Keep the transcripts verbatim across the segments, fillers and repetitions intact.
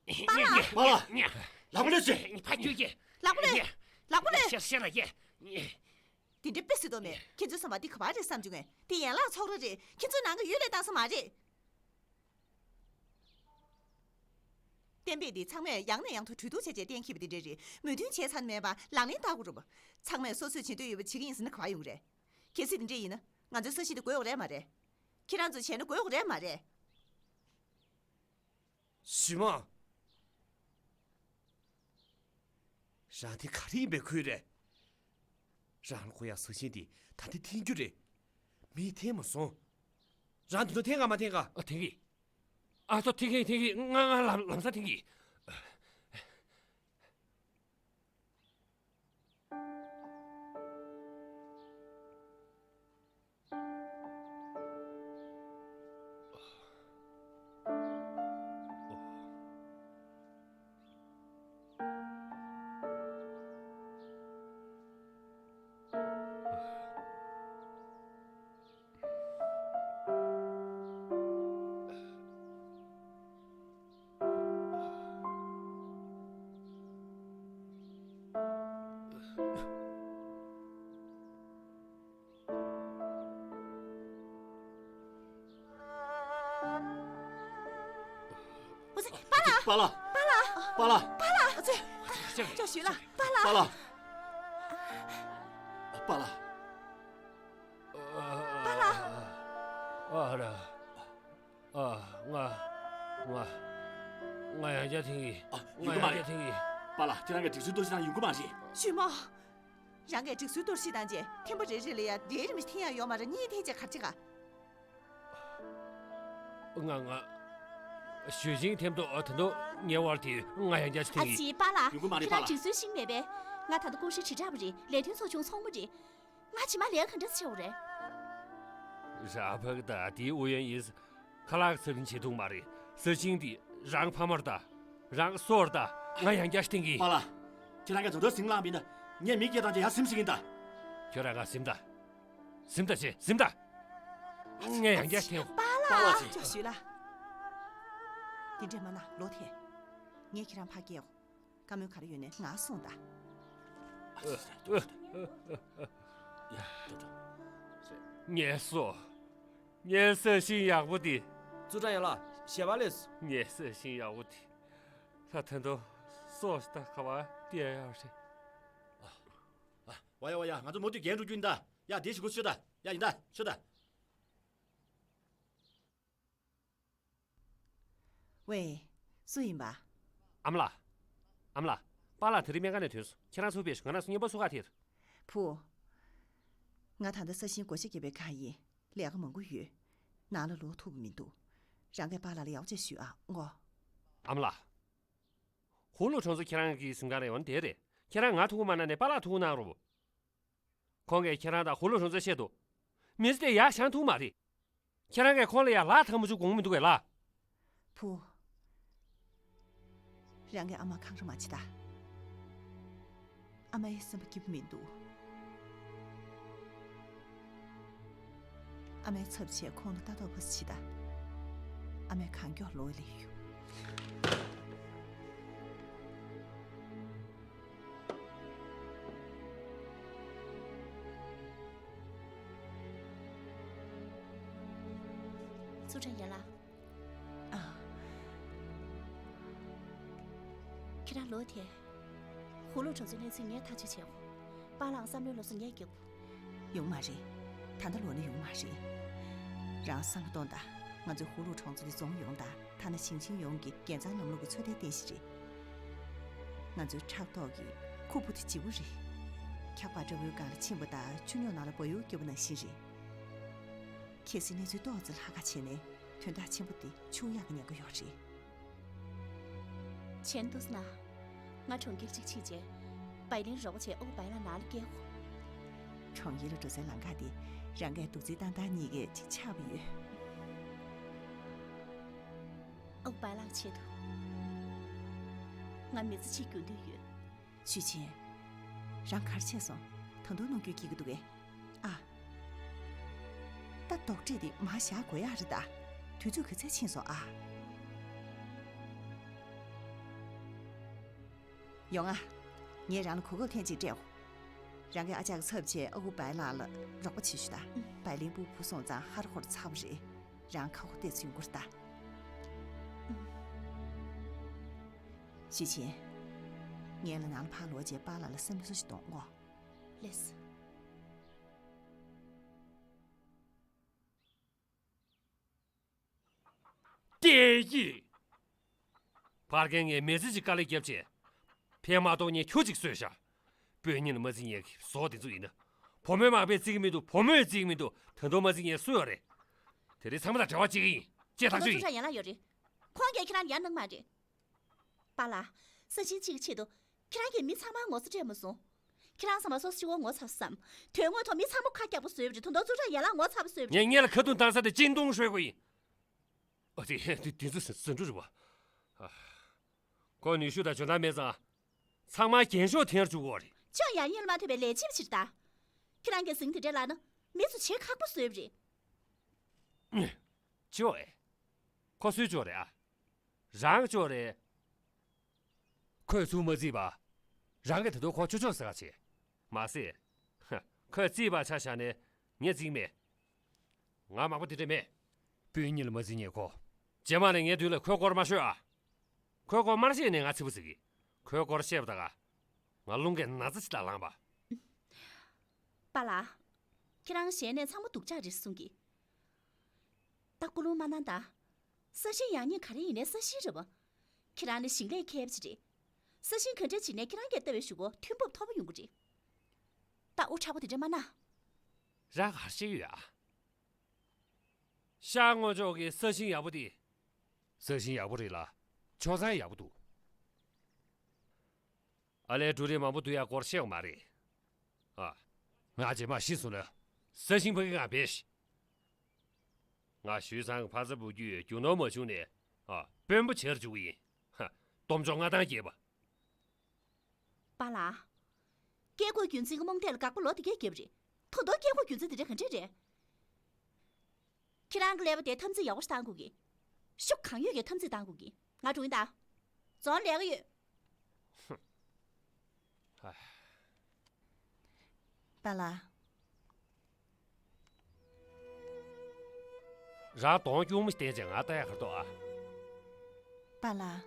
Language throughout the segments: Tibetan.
པཱ་ལགས། པཱ་ལགས། ལག་པ་ལས་ཟེར། ཕ་ཁྱོད་ཀྱིས། ལག་པ་ལས། ལག་པ་ལས། ཤེར་ཤེར་ལ་ཡེ། དེ་འདྲ་དཔེ་སྲིད་དོ་མེད། ཁྱེད་ཚོའི་བསམ་པ་འདི་ག་པར་རེད་བསམ་བྱུང་ངས། འདི་ཡན་ལག་ཚོགས་ར་རེད། ཁྱེད་ཚོའི་ནང་གི་ཡུལ་ལས་བཏང་ས་མ་རེད། གཏན་འབེབས་འདི་ཚང་མས་ཡང་ནས་ཡང་དུ་གྲོས་བསྡུར་བྱས་བྱས་གཏན་འཁེལ་བ་འདི་འདྲ་རེད། མོས་མཐུན་བྱས་ཚར་མེད་པ་ལག་ལེན་བསྟར་དགོས་རེད་པ། ཚང་མས་སོ་སོས་བྱེད་འདོད་ཡོད་པ་བྱེད་ཀྱི་ཡིན་ཟེར་ན་ག་པར་ཡོང་གི་རེད། གལ་སྲིད་འདི་འདྲ་ཡིན་ན་ང་ཚོའི་ས་ཞིང་འདི་དགོས་ཡོད་རེད་མ་རེད། ཁྱེད་རང་ཚོས་བྱས་ན་དགོས་ཡོད་རེད་མ་རེད། ཞི་མ། རང་དེ་ག་རེ་ཡིན་པའི་ཁུལ་རེད། རང་ལ་དགོས་ཡག་ས་ཞིང་དེ་ད་ལྟ་འཐེན་རྒྱུ་རེད། མིས་འཐེན་མ་སོང་། རང་དེ་ཚོ་འཐེན་ག་མ་འཐེན་ག་ཨ། འཐེན་གི། ཨ་ཐོ་འཐེན་གི། འཐེན་གི། ང་ང་ལམ་ལམ་སང་འཐེན་གི། པཱ་ལགས། པཱ་ལགས། པཱ་ལགས། པཱ་ལགས། ཅོག་ཞུས་ལ། པཱ་ལགས། པཱ་ལགས། པཱ་ལགས། པཱ་ལགས། ཨ་ར། ཨ། ང་། ང་། ང་ཡང་བསྐྱར་འཐེན་གི། ཨ། ཡོང་གི་མ་རེད། ང་ཡང་བསྐྱར་འཐེན་གི། པཱ་ལགས། ཁྱེད་རང་གིས་སྒྲིག་སྲོལ་གཏོར་བཤིག་བཏང་ཡོང་གི་མ་རེད། ཞུས་མོ། རང་གིས་སྒྲིག་སྲོལ་གཏོར་བཤིག་བཏང་རྗེས་ཐེངས་པ་རེ་རེ་ལ་ཡ་རེ་རེ་མི་འཐེན་ཡ་ཡོད་མ་རེད། གཉིས་འཐེན་བྱས་ག་རེ་བྱེད་ག་ང་། ང་། ཞུས་ཅིང་འཐེན་ཐོག་ད་དུང་ངའི་བར་དེ་ང་ཡང་བསྐྱར་འཐེན་ཨ་གི། ཙི། པཱ་ལགས། ཡོང་གི་མ་རེད། ཁྱེད་རང་པཱ་ལགས། སྒྲིག་སྲོལ་ཤེས་མེད་པས། ང་ད་ལྟ་ཀུང་ཧྲེ་དྲིལ་བསྒྲགས་པ་རེད། ལས་དོན་ཚོགས་ཆུང་ཚོགས་མི་རེད། ང་ཕྱི་མ་ལས་ག་འདྲ་བྱེད་དགོས་རེད། ར་ཕག་ད་དེའི་ཨུ་ཡོན་ཡིན། ཁ་ལག་ཚབ་བྱེད་ཐུབ་མ་རེད། ས་ཞིང་འདི་རང་ཕ་མར་ད། རང་སོར་ད། ང་ཡང་བསྐྱར་འཐེན་གི། པཱ་ལགས། ཁྱེད་རང་གིས་ད་དུང་ཟིང་ལངས་པ་ཡིན་ན་ངས་མི་སྐད་བཏང་བྱས་ཡར་ཟིན་ཟིན་གྱིན་ད། ཁྱོད་རང་ག་ཟིན་ད། ཟིན་ད་བྱེད་ཟིན་ད། ངས་ཡང་བསྐྱར་འཐེན། པཱ་ལགས། པཱ་ལགས་ཅིག་ཅོག་ཞུས་ལ། དེ་འདྲས་མ་ན་ལོག་འཐེན། ངས་ཁྱེད་རང་ཕར་སྐྱེལ། བཀའ་མོལ་ག་རེ་ཡོད་ནས་ང་གསུངས་དང་། ངལ་གསོ། ངའི་ས་ཞིང་ཡག་པོ་དེ། ཙུའུ་ཀྲང་ཡན་ལགས། ཞལ་པར་སླེབས་སོང་། ངའི་ས་ཞིང་ཡག་པོ་དེ། ད་ད་དུང་སོ་ཞིག་ད་ག་བ་བལྟས་ཡག་རེད། ཨ། ཝ་ཡ་ཝ་ཡ། ང་ཚོ་མུ་མཐུད་རྒན་འགྲོ་རྒྱུ་ཡིན་ད། ཡ་དེ་ཞིག་གོ་ཤོད་ད། ཡ་ཡིན་ད་ཤོད་ད། ཝེ། སུ་ཡིན་པ། ཨ་མ་ལགས། ཨ་མ་ལགས། པཱ་ལགས་དེ་རིང་སྨན་ཁང་ནས་ཐོན་སོང་། ཁྱེད་རང་ཚུར་ཕེབས་ཤོག་ང་རང་ཚོ་མཉམ་པོ་ཚུར་ཁ་ཐེག་བུ། ང་ད་ལྟ་ས་ཞིང་བགོ་བཤའ་བརྒྱབ་པའི་སྒང་ཡིན། ལས་ཀ་མང་པོ་ཡོད། ནང་ལ་ལོག་ཐུབ་ཀྱི་མི་འདུག་རང་གིས་པཱ་ལགས་ལ་ཡག་པོ་བྱས་ཞུས་ཨ་ངོ་། ཨ་མ་ལགས། ཧུ་ལུ་གྲོང་ཚོ་ཁྱེད་རང་གི་གཟིམ་ཁང་རེད། འོ་ན་དེ་རེད། ཁྱེད་རང་ང་ཐུག་གི་མ་གནང་ནས་པཱ་ལགས་ཐུག་གནང་རོགས། ཁོང་གིས་ཁྱེད་རང་དང་ཧུ་ལུ་གྲོང་ཚོར་བཤད་འདུག་མི་ཚེ་དེ་ཡག་བཞག་ཐུབ་མ་རེད། ཁྱེད་རང་གིས་ཁོང་ལ་ཡ་ལག་ཐང་མ་བཅུག་དགོངས་མི་འདུག་གས་ལགས། བུ། རང་གིས་ཨ་མ་འཁང་ར་མ་བྱེད་ད། ཨ་མའི་སེམས་པ་སྐྱིད་པོ་མི་འདུག་ཨ་མའི་ཚབ་བྱས་ཁོང་ལ་ལྟ་རྟོག་ཕོད་ས་བྱེད་ད། ཨ་མའི་གང་མགྱོགས་ལོག་སླེབས་ཡོང་། ཙུའུ་ཀྲང་ཡན་ལགས། ཨ། ཁྱེད་རང་ལོག་ཐལ། ཧུ་ལུ་གྲོང་ཚོའི་གནས་ཚུལ་ངས་ཐག་གཅོད་བྱེད་དགོས། པཱ་ལགས་བསམ་བློའི་སློབ་གསོ་ངས་རྒྱག་དགོས། ཡོང་མ་རེད། ད་ལྟ་ལོག་ན་ཡོང་མ་རེད། རང་བསམ་བློ་གཏོང་དང་། ང་ཚོའི་ཧུ་ལུ་གྲོང་ཚོ་འདི་རྫོང་ཡོངས་དང་ཐ་ན་ཞིང་ཆེན་ཡོངས་ཀྱི་དགེ་མཚན་ལམ་ལུགས་ཀྱི་ཚོད་ལྟའི་རྟེན་གཞི་རེད། ང་ཚོའི་ཕྲག་ཐོག་གི་ཁུར་པོ་དེ་ལྗིད་པོ་རེད། འཁྱག་པ་འདྲ་བོའི་སྒང་ལ་ཕྱིན་པ་དང་ཆུ་རྙོག་ནང་ལ་བ་ཡུར་སྐྱིད་པོ་ནང་བཞིན་རེད། གལ་སྲིད་གནས་ཚུལ་ཏོག་ཙམ་ལྷག་ག་བྱས་ནས་དོན་དག་ཆེན་པོ་དེ་འཆུག་ཡག་གི་ཉེན་ཁ་ཡོད་རེད། ཆན་ཏུས་ན། ང་གྲོང་ཁྱེར་གཅིག་ཕྱིན་རྗེས། བའི་ལིང་རོགས་པ་བྱས་ཨོ་བའི་ལ་ནང་ལ་བསྐྱལ་ཧོ། གྲོང་ཁྱེར་ལ་འགྲོ་སའི་ལམ་ཁ་དེ་རང་གིས་རྡོག་རྫིས་བཏང་བཏང་གཉིས་ཀས་གཅིག་ཆགས་པ་ཡོད། ཨོ་བའི་ལགས་ཆེད་དུ། ང་མི་ཚེ་གཅིག་རྒྱུག་འདོད་ཡོད། ཞུས་ཆེན། རང་ག་རེ་བྱས་སོང་། ད་དུང་གནོང་འགྱོད་སྐྱེ་གི་འདུག་གས། ཨ། ད་རྡོག་ཁྲེས་དེ་མར་བཞག་དགོས་ཡག་རེད་ད། དུས་ཚོད་ག་ཚད་ཕྱིན་སོང་ཨ། ཡོང་ང་། ངས་རང་ལ་གོ་སྐབས་ཐེངས་གཅིག་སྤྲད་འོ། རང་གི་ཨ་ཅག་གི་ཚབ་བྱས་ཨ་ཁུ་བའི་ལགས་ལ་རོགས་པ་བྱེད་ཞུ་དང་། བའི་ལིང་སྤུ་བུ་སོང་ཙང་ཧར་ཧོར་ཚ་བོ་རེད། རང་ཁ་ཁོ་ཏོག་ཙམ་ཡོང་གི་རེད་ད། ཞེ་ཆེན། ངས་ལ་ནང་ལ་ཕར་ལོག་རྗེས་པཱ་ལགས་ལ་སེམས་གསོ་ཞིག་གཏོང་ངོ་། ལགས་སོ། སྐད་ཡིག་ཕར་རྒན་ངས་མི་ཚེ་གཅིག་དཀའ་ལས་བརྒྱབ་བྱས། ཕན་མ་ཐོགས་ངས་ཁྱོ་གཅིག་གསོས་ཤག་དཔོན་ཉིད་ལ་མ་བརྩི་ཉེས་ཀྱི་བཟོ་དེ་ཚོ་ཡིན་ན། བུ་མོའི་མག་པས་བརྩི་གི་མི་འདུག་བུ་མོས་བརྩི་གི་མི་འདུག་ད་དུང་མ་བརྩི་ཉེས་སུ་ཡོད་རེད། དེ་རིང་ཚང་མ་དང་འབྲེལ་བ་བྱེད་ཀྱི་ཡིན། ཅེས་ཐག་ཆོད་ཡིན། ཁོང་གིས་ཁྱེད་རང་ཡར་གནང་མ་རེད། པཱ་ལགས། ས་ཞིང་གཅིག་གི་ཆེད་དུ། ཁྱེད་རང་གིས་མི་ཚང་མ་ངོ་ཚ་སྤྲད་མ་སོང་། ཁྱེད་རང་ཚང་མ་སོ་སོ་གཅིག་པོ་ངོ་ཚ་བསམ། དོན་དངོས་ཐོག་མི་ཚང་མ་ཁ་སྐྱག་པོ་བཟོས་པ་རེད། དོན་དག་ཚུར་ར་ཡར་ལངས་ངོ་ཚ་པོ་བཟོས་པ་རེད། ངས་ངེད་ལ་ཁ་རྡུང་བཏང་ས་དེ་ཅིན་ཏུང་ཧྲོས་གོ་ཡིན། ཨ་ཙི། དེ་དེ་ཚོ་ཟ་འགྲོ་རེད་བ། ཨ། ཁོ་ནུས་ཤུགས་དང་འཇོན་ཐང་མེད་ཙང་། ཚང་མ་རྒྱན་ཤོག་འཐེན་བཅུག་གོ་རེད། ཁྱོད་ཡང་གཉེར་མ་ཐུབ་པའི་ལས་བྱེད་པ་ཞིག་རེད་ད། ཁྱེད་རང་གིས་ཟིང་དེ་འདྲ་ལབ་ན་མི་ཚོ་བྱེད་ཁག་པོ་བཟོས་པ་རེད། ཅོ་ཨེ། ཁོ་སུའི་ཅོ་རེད་ཨ། རང་གི་ཅོ་རེད། ཁོས་ཚུར་མ་བརྩིས་པ། རང་གིས་ད་དུང་ཁོ་ཅོ་ཅོ་ཟེར་ག་བྱེད། མ་ཟད། ཧ། ཁོས་བརྩིས་པ་ཆ་བཞག་ནས་ངས་བརྩིས་མེད། ང་མག་པ་དེ་འདྲ་མེད། སྤུན་གཉིས་ལ་མ་བརྩི་ཉེས་ཁོ། རྗེས་མ་ནས་ངའི་མདུན་ལ་ཁོའི་སྐོར་མ་ཤོད་ཨ། ཁོའི་སྐོར་མར་བཤད་ནས་ང་ཚིག་པ་ཟིག་གི། ཁོའི་སྐོར་བཤད་པ་ད་ག་ང་རླུང་གིས་ན་ཚ་ཅིག་ལ་ལངས་པ། པཱ་ལགས། ཁྱེད་རང་ཞལ་ནས་ཚང་མ་སྡུག་ཅག་རེད་གསུང་གི། ད་སྐུ་རླུང་མ་གནང་ད། ས་ཞིང་ཡག་ཉེས་ག་རེ་ཡིན་ནའི་ས་ཞིང་རེད་བ། ཁྱེད་རང་ནི་ཞིང་ལས་མཁས་པ་ཅིག་རེད། ས་ཞིང་ག་འདྲ་བྱས་ནའི་ཁྱེད་རང་གིས་ལྟ་བའི་གཞུག་གུ་ཐོན་འབབ་མཐོ་པོ་ཡོང་གི་རེད། ད་འུ་ཁྲག་པོ་དེ་འདྲ་མ་གནང་། རང་ག་རེ་བཤད་ཀྱི་ཡོད་ཨ། ཤར་ངོས་ཕྱོགས་ཀྱི་ས་ཞིང་ཡག་པོ་དེ། ས་ཞིང་ཡག་པོ་རེད་ལ། ཆ་ཚང་ཡག་པོ་འདུག་ཨ་ལས་འབྲུ་རིགས་མང་པོ་འདུག་ཡ་སྐོར་བཤད་ཡོད་མ་རེད། ཨ། ང་རྗེས་མ་ཤི་སོང་ན། ས་ཞིང་ཕ་གི་ང་བེད་ཤི། ང་ཞུས་ཚང་གི་ཕ་ཚ་བུ་རྒྱུད་རྒྱུ་ནོར་མ་བྱུང་ནས། ཨ། དཔོན་པོ་བྱེད་རྒྱུ་གི་ཡིན། ཧ། སྟོབས་འབྱོར་མངའ་ཐང་རྒྱས་པ། པཱ་ལགས། སྐྱེ་དགུའི་རྒྱུན་འཛིན་གྱི་རྨོངས་དད་ལ་དགག་པ་ལོ་དེ་གས་བརྒྱབ་རེད། ཐོག་མཐའ་སྐྱེ་དགུའི་རྒྱུན་འཛིན་དེ་འདྲ་ག་འདྲ་རེད། ཁྱེད་རང་གི་ཀླད་པ་དེ་འཐབ་འཛིང་ཡག་པོ་ཞིག་བཏང་དགོས་ཀྱི། ཤུགས་གང་ཡོད་ཀྱིས་འཐབ་འཛིང་བཏང་དགོས་ཀྱི། ང་འགྲོ་ཡིན་ད། རྫོང་ལས་ཀ་ཡོད། ཧ། པཱ་ལགས། རང་གདོང་སྐྱུར་མོ་བསྟན་བྱས་ང་ལྟ་ཡག་ག་རེ་འདུག་ཨ། པཱ་ལགས།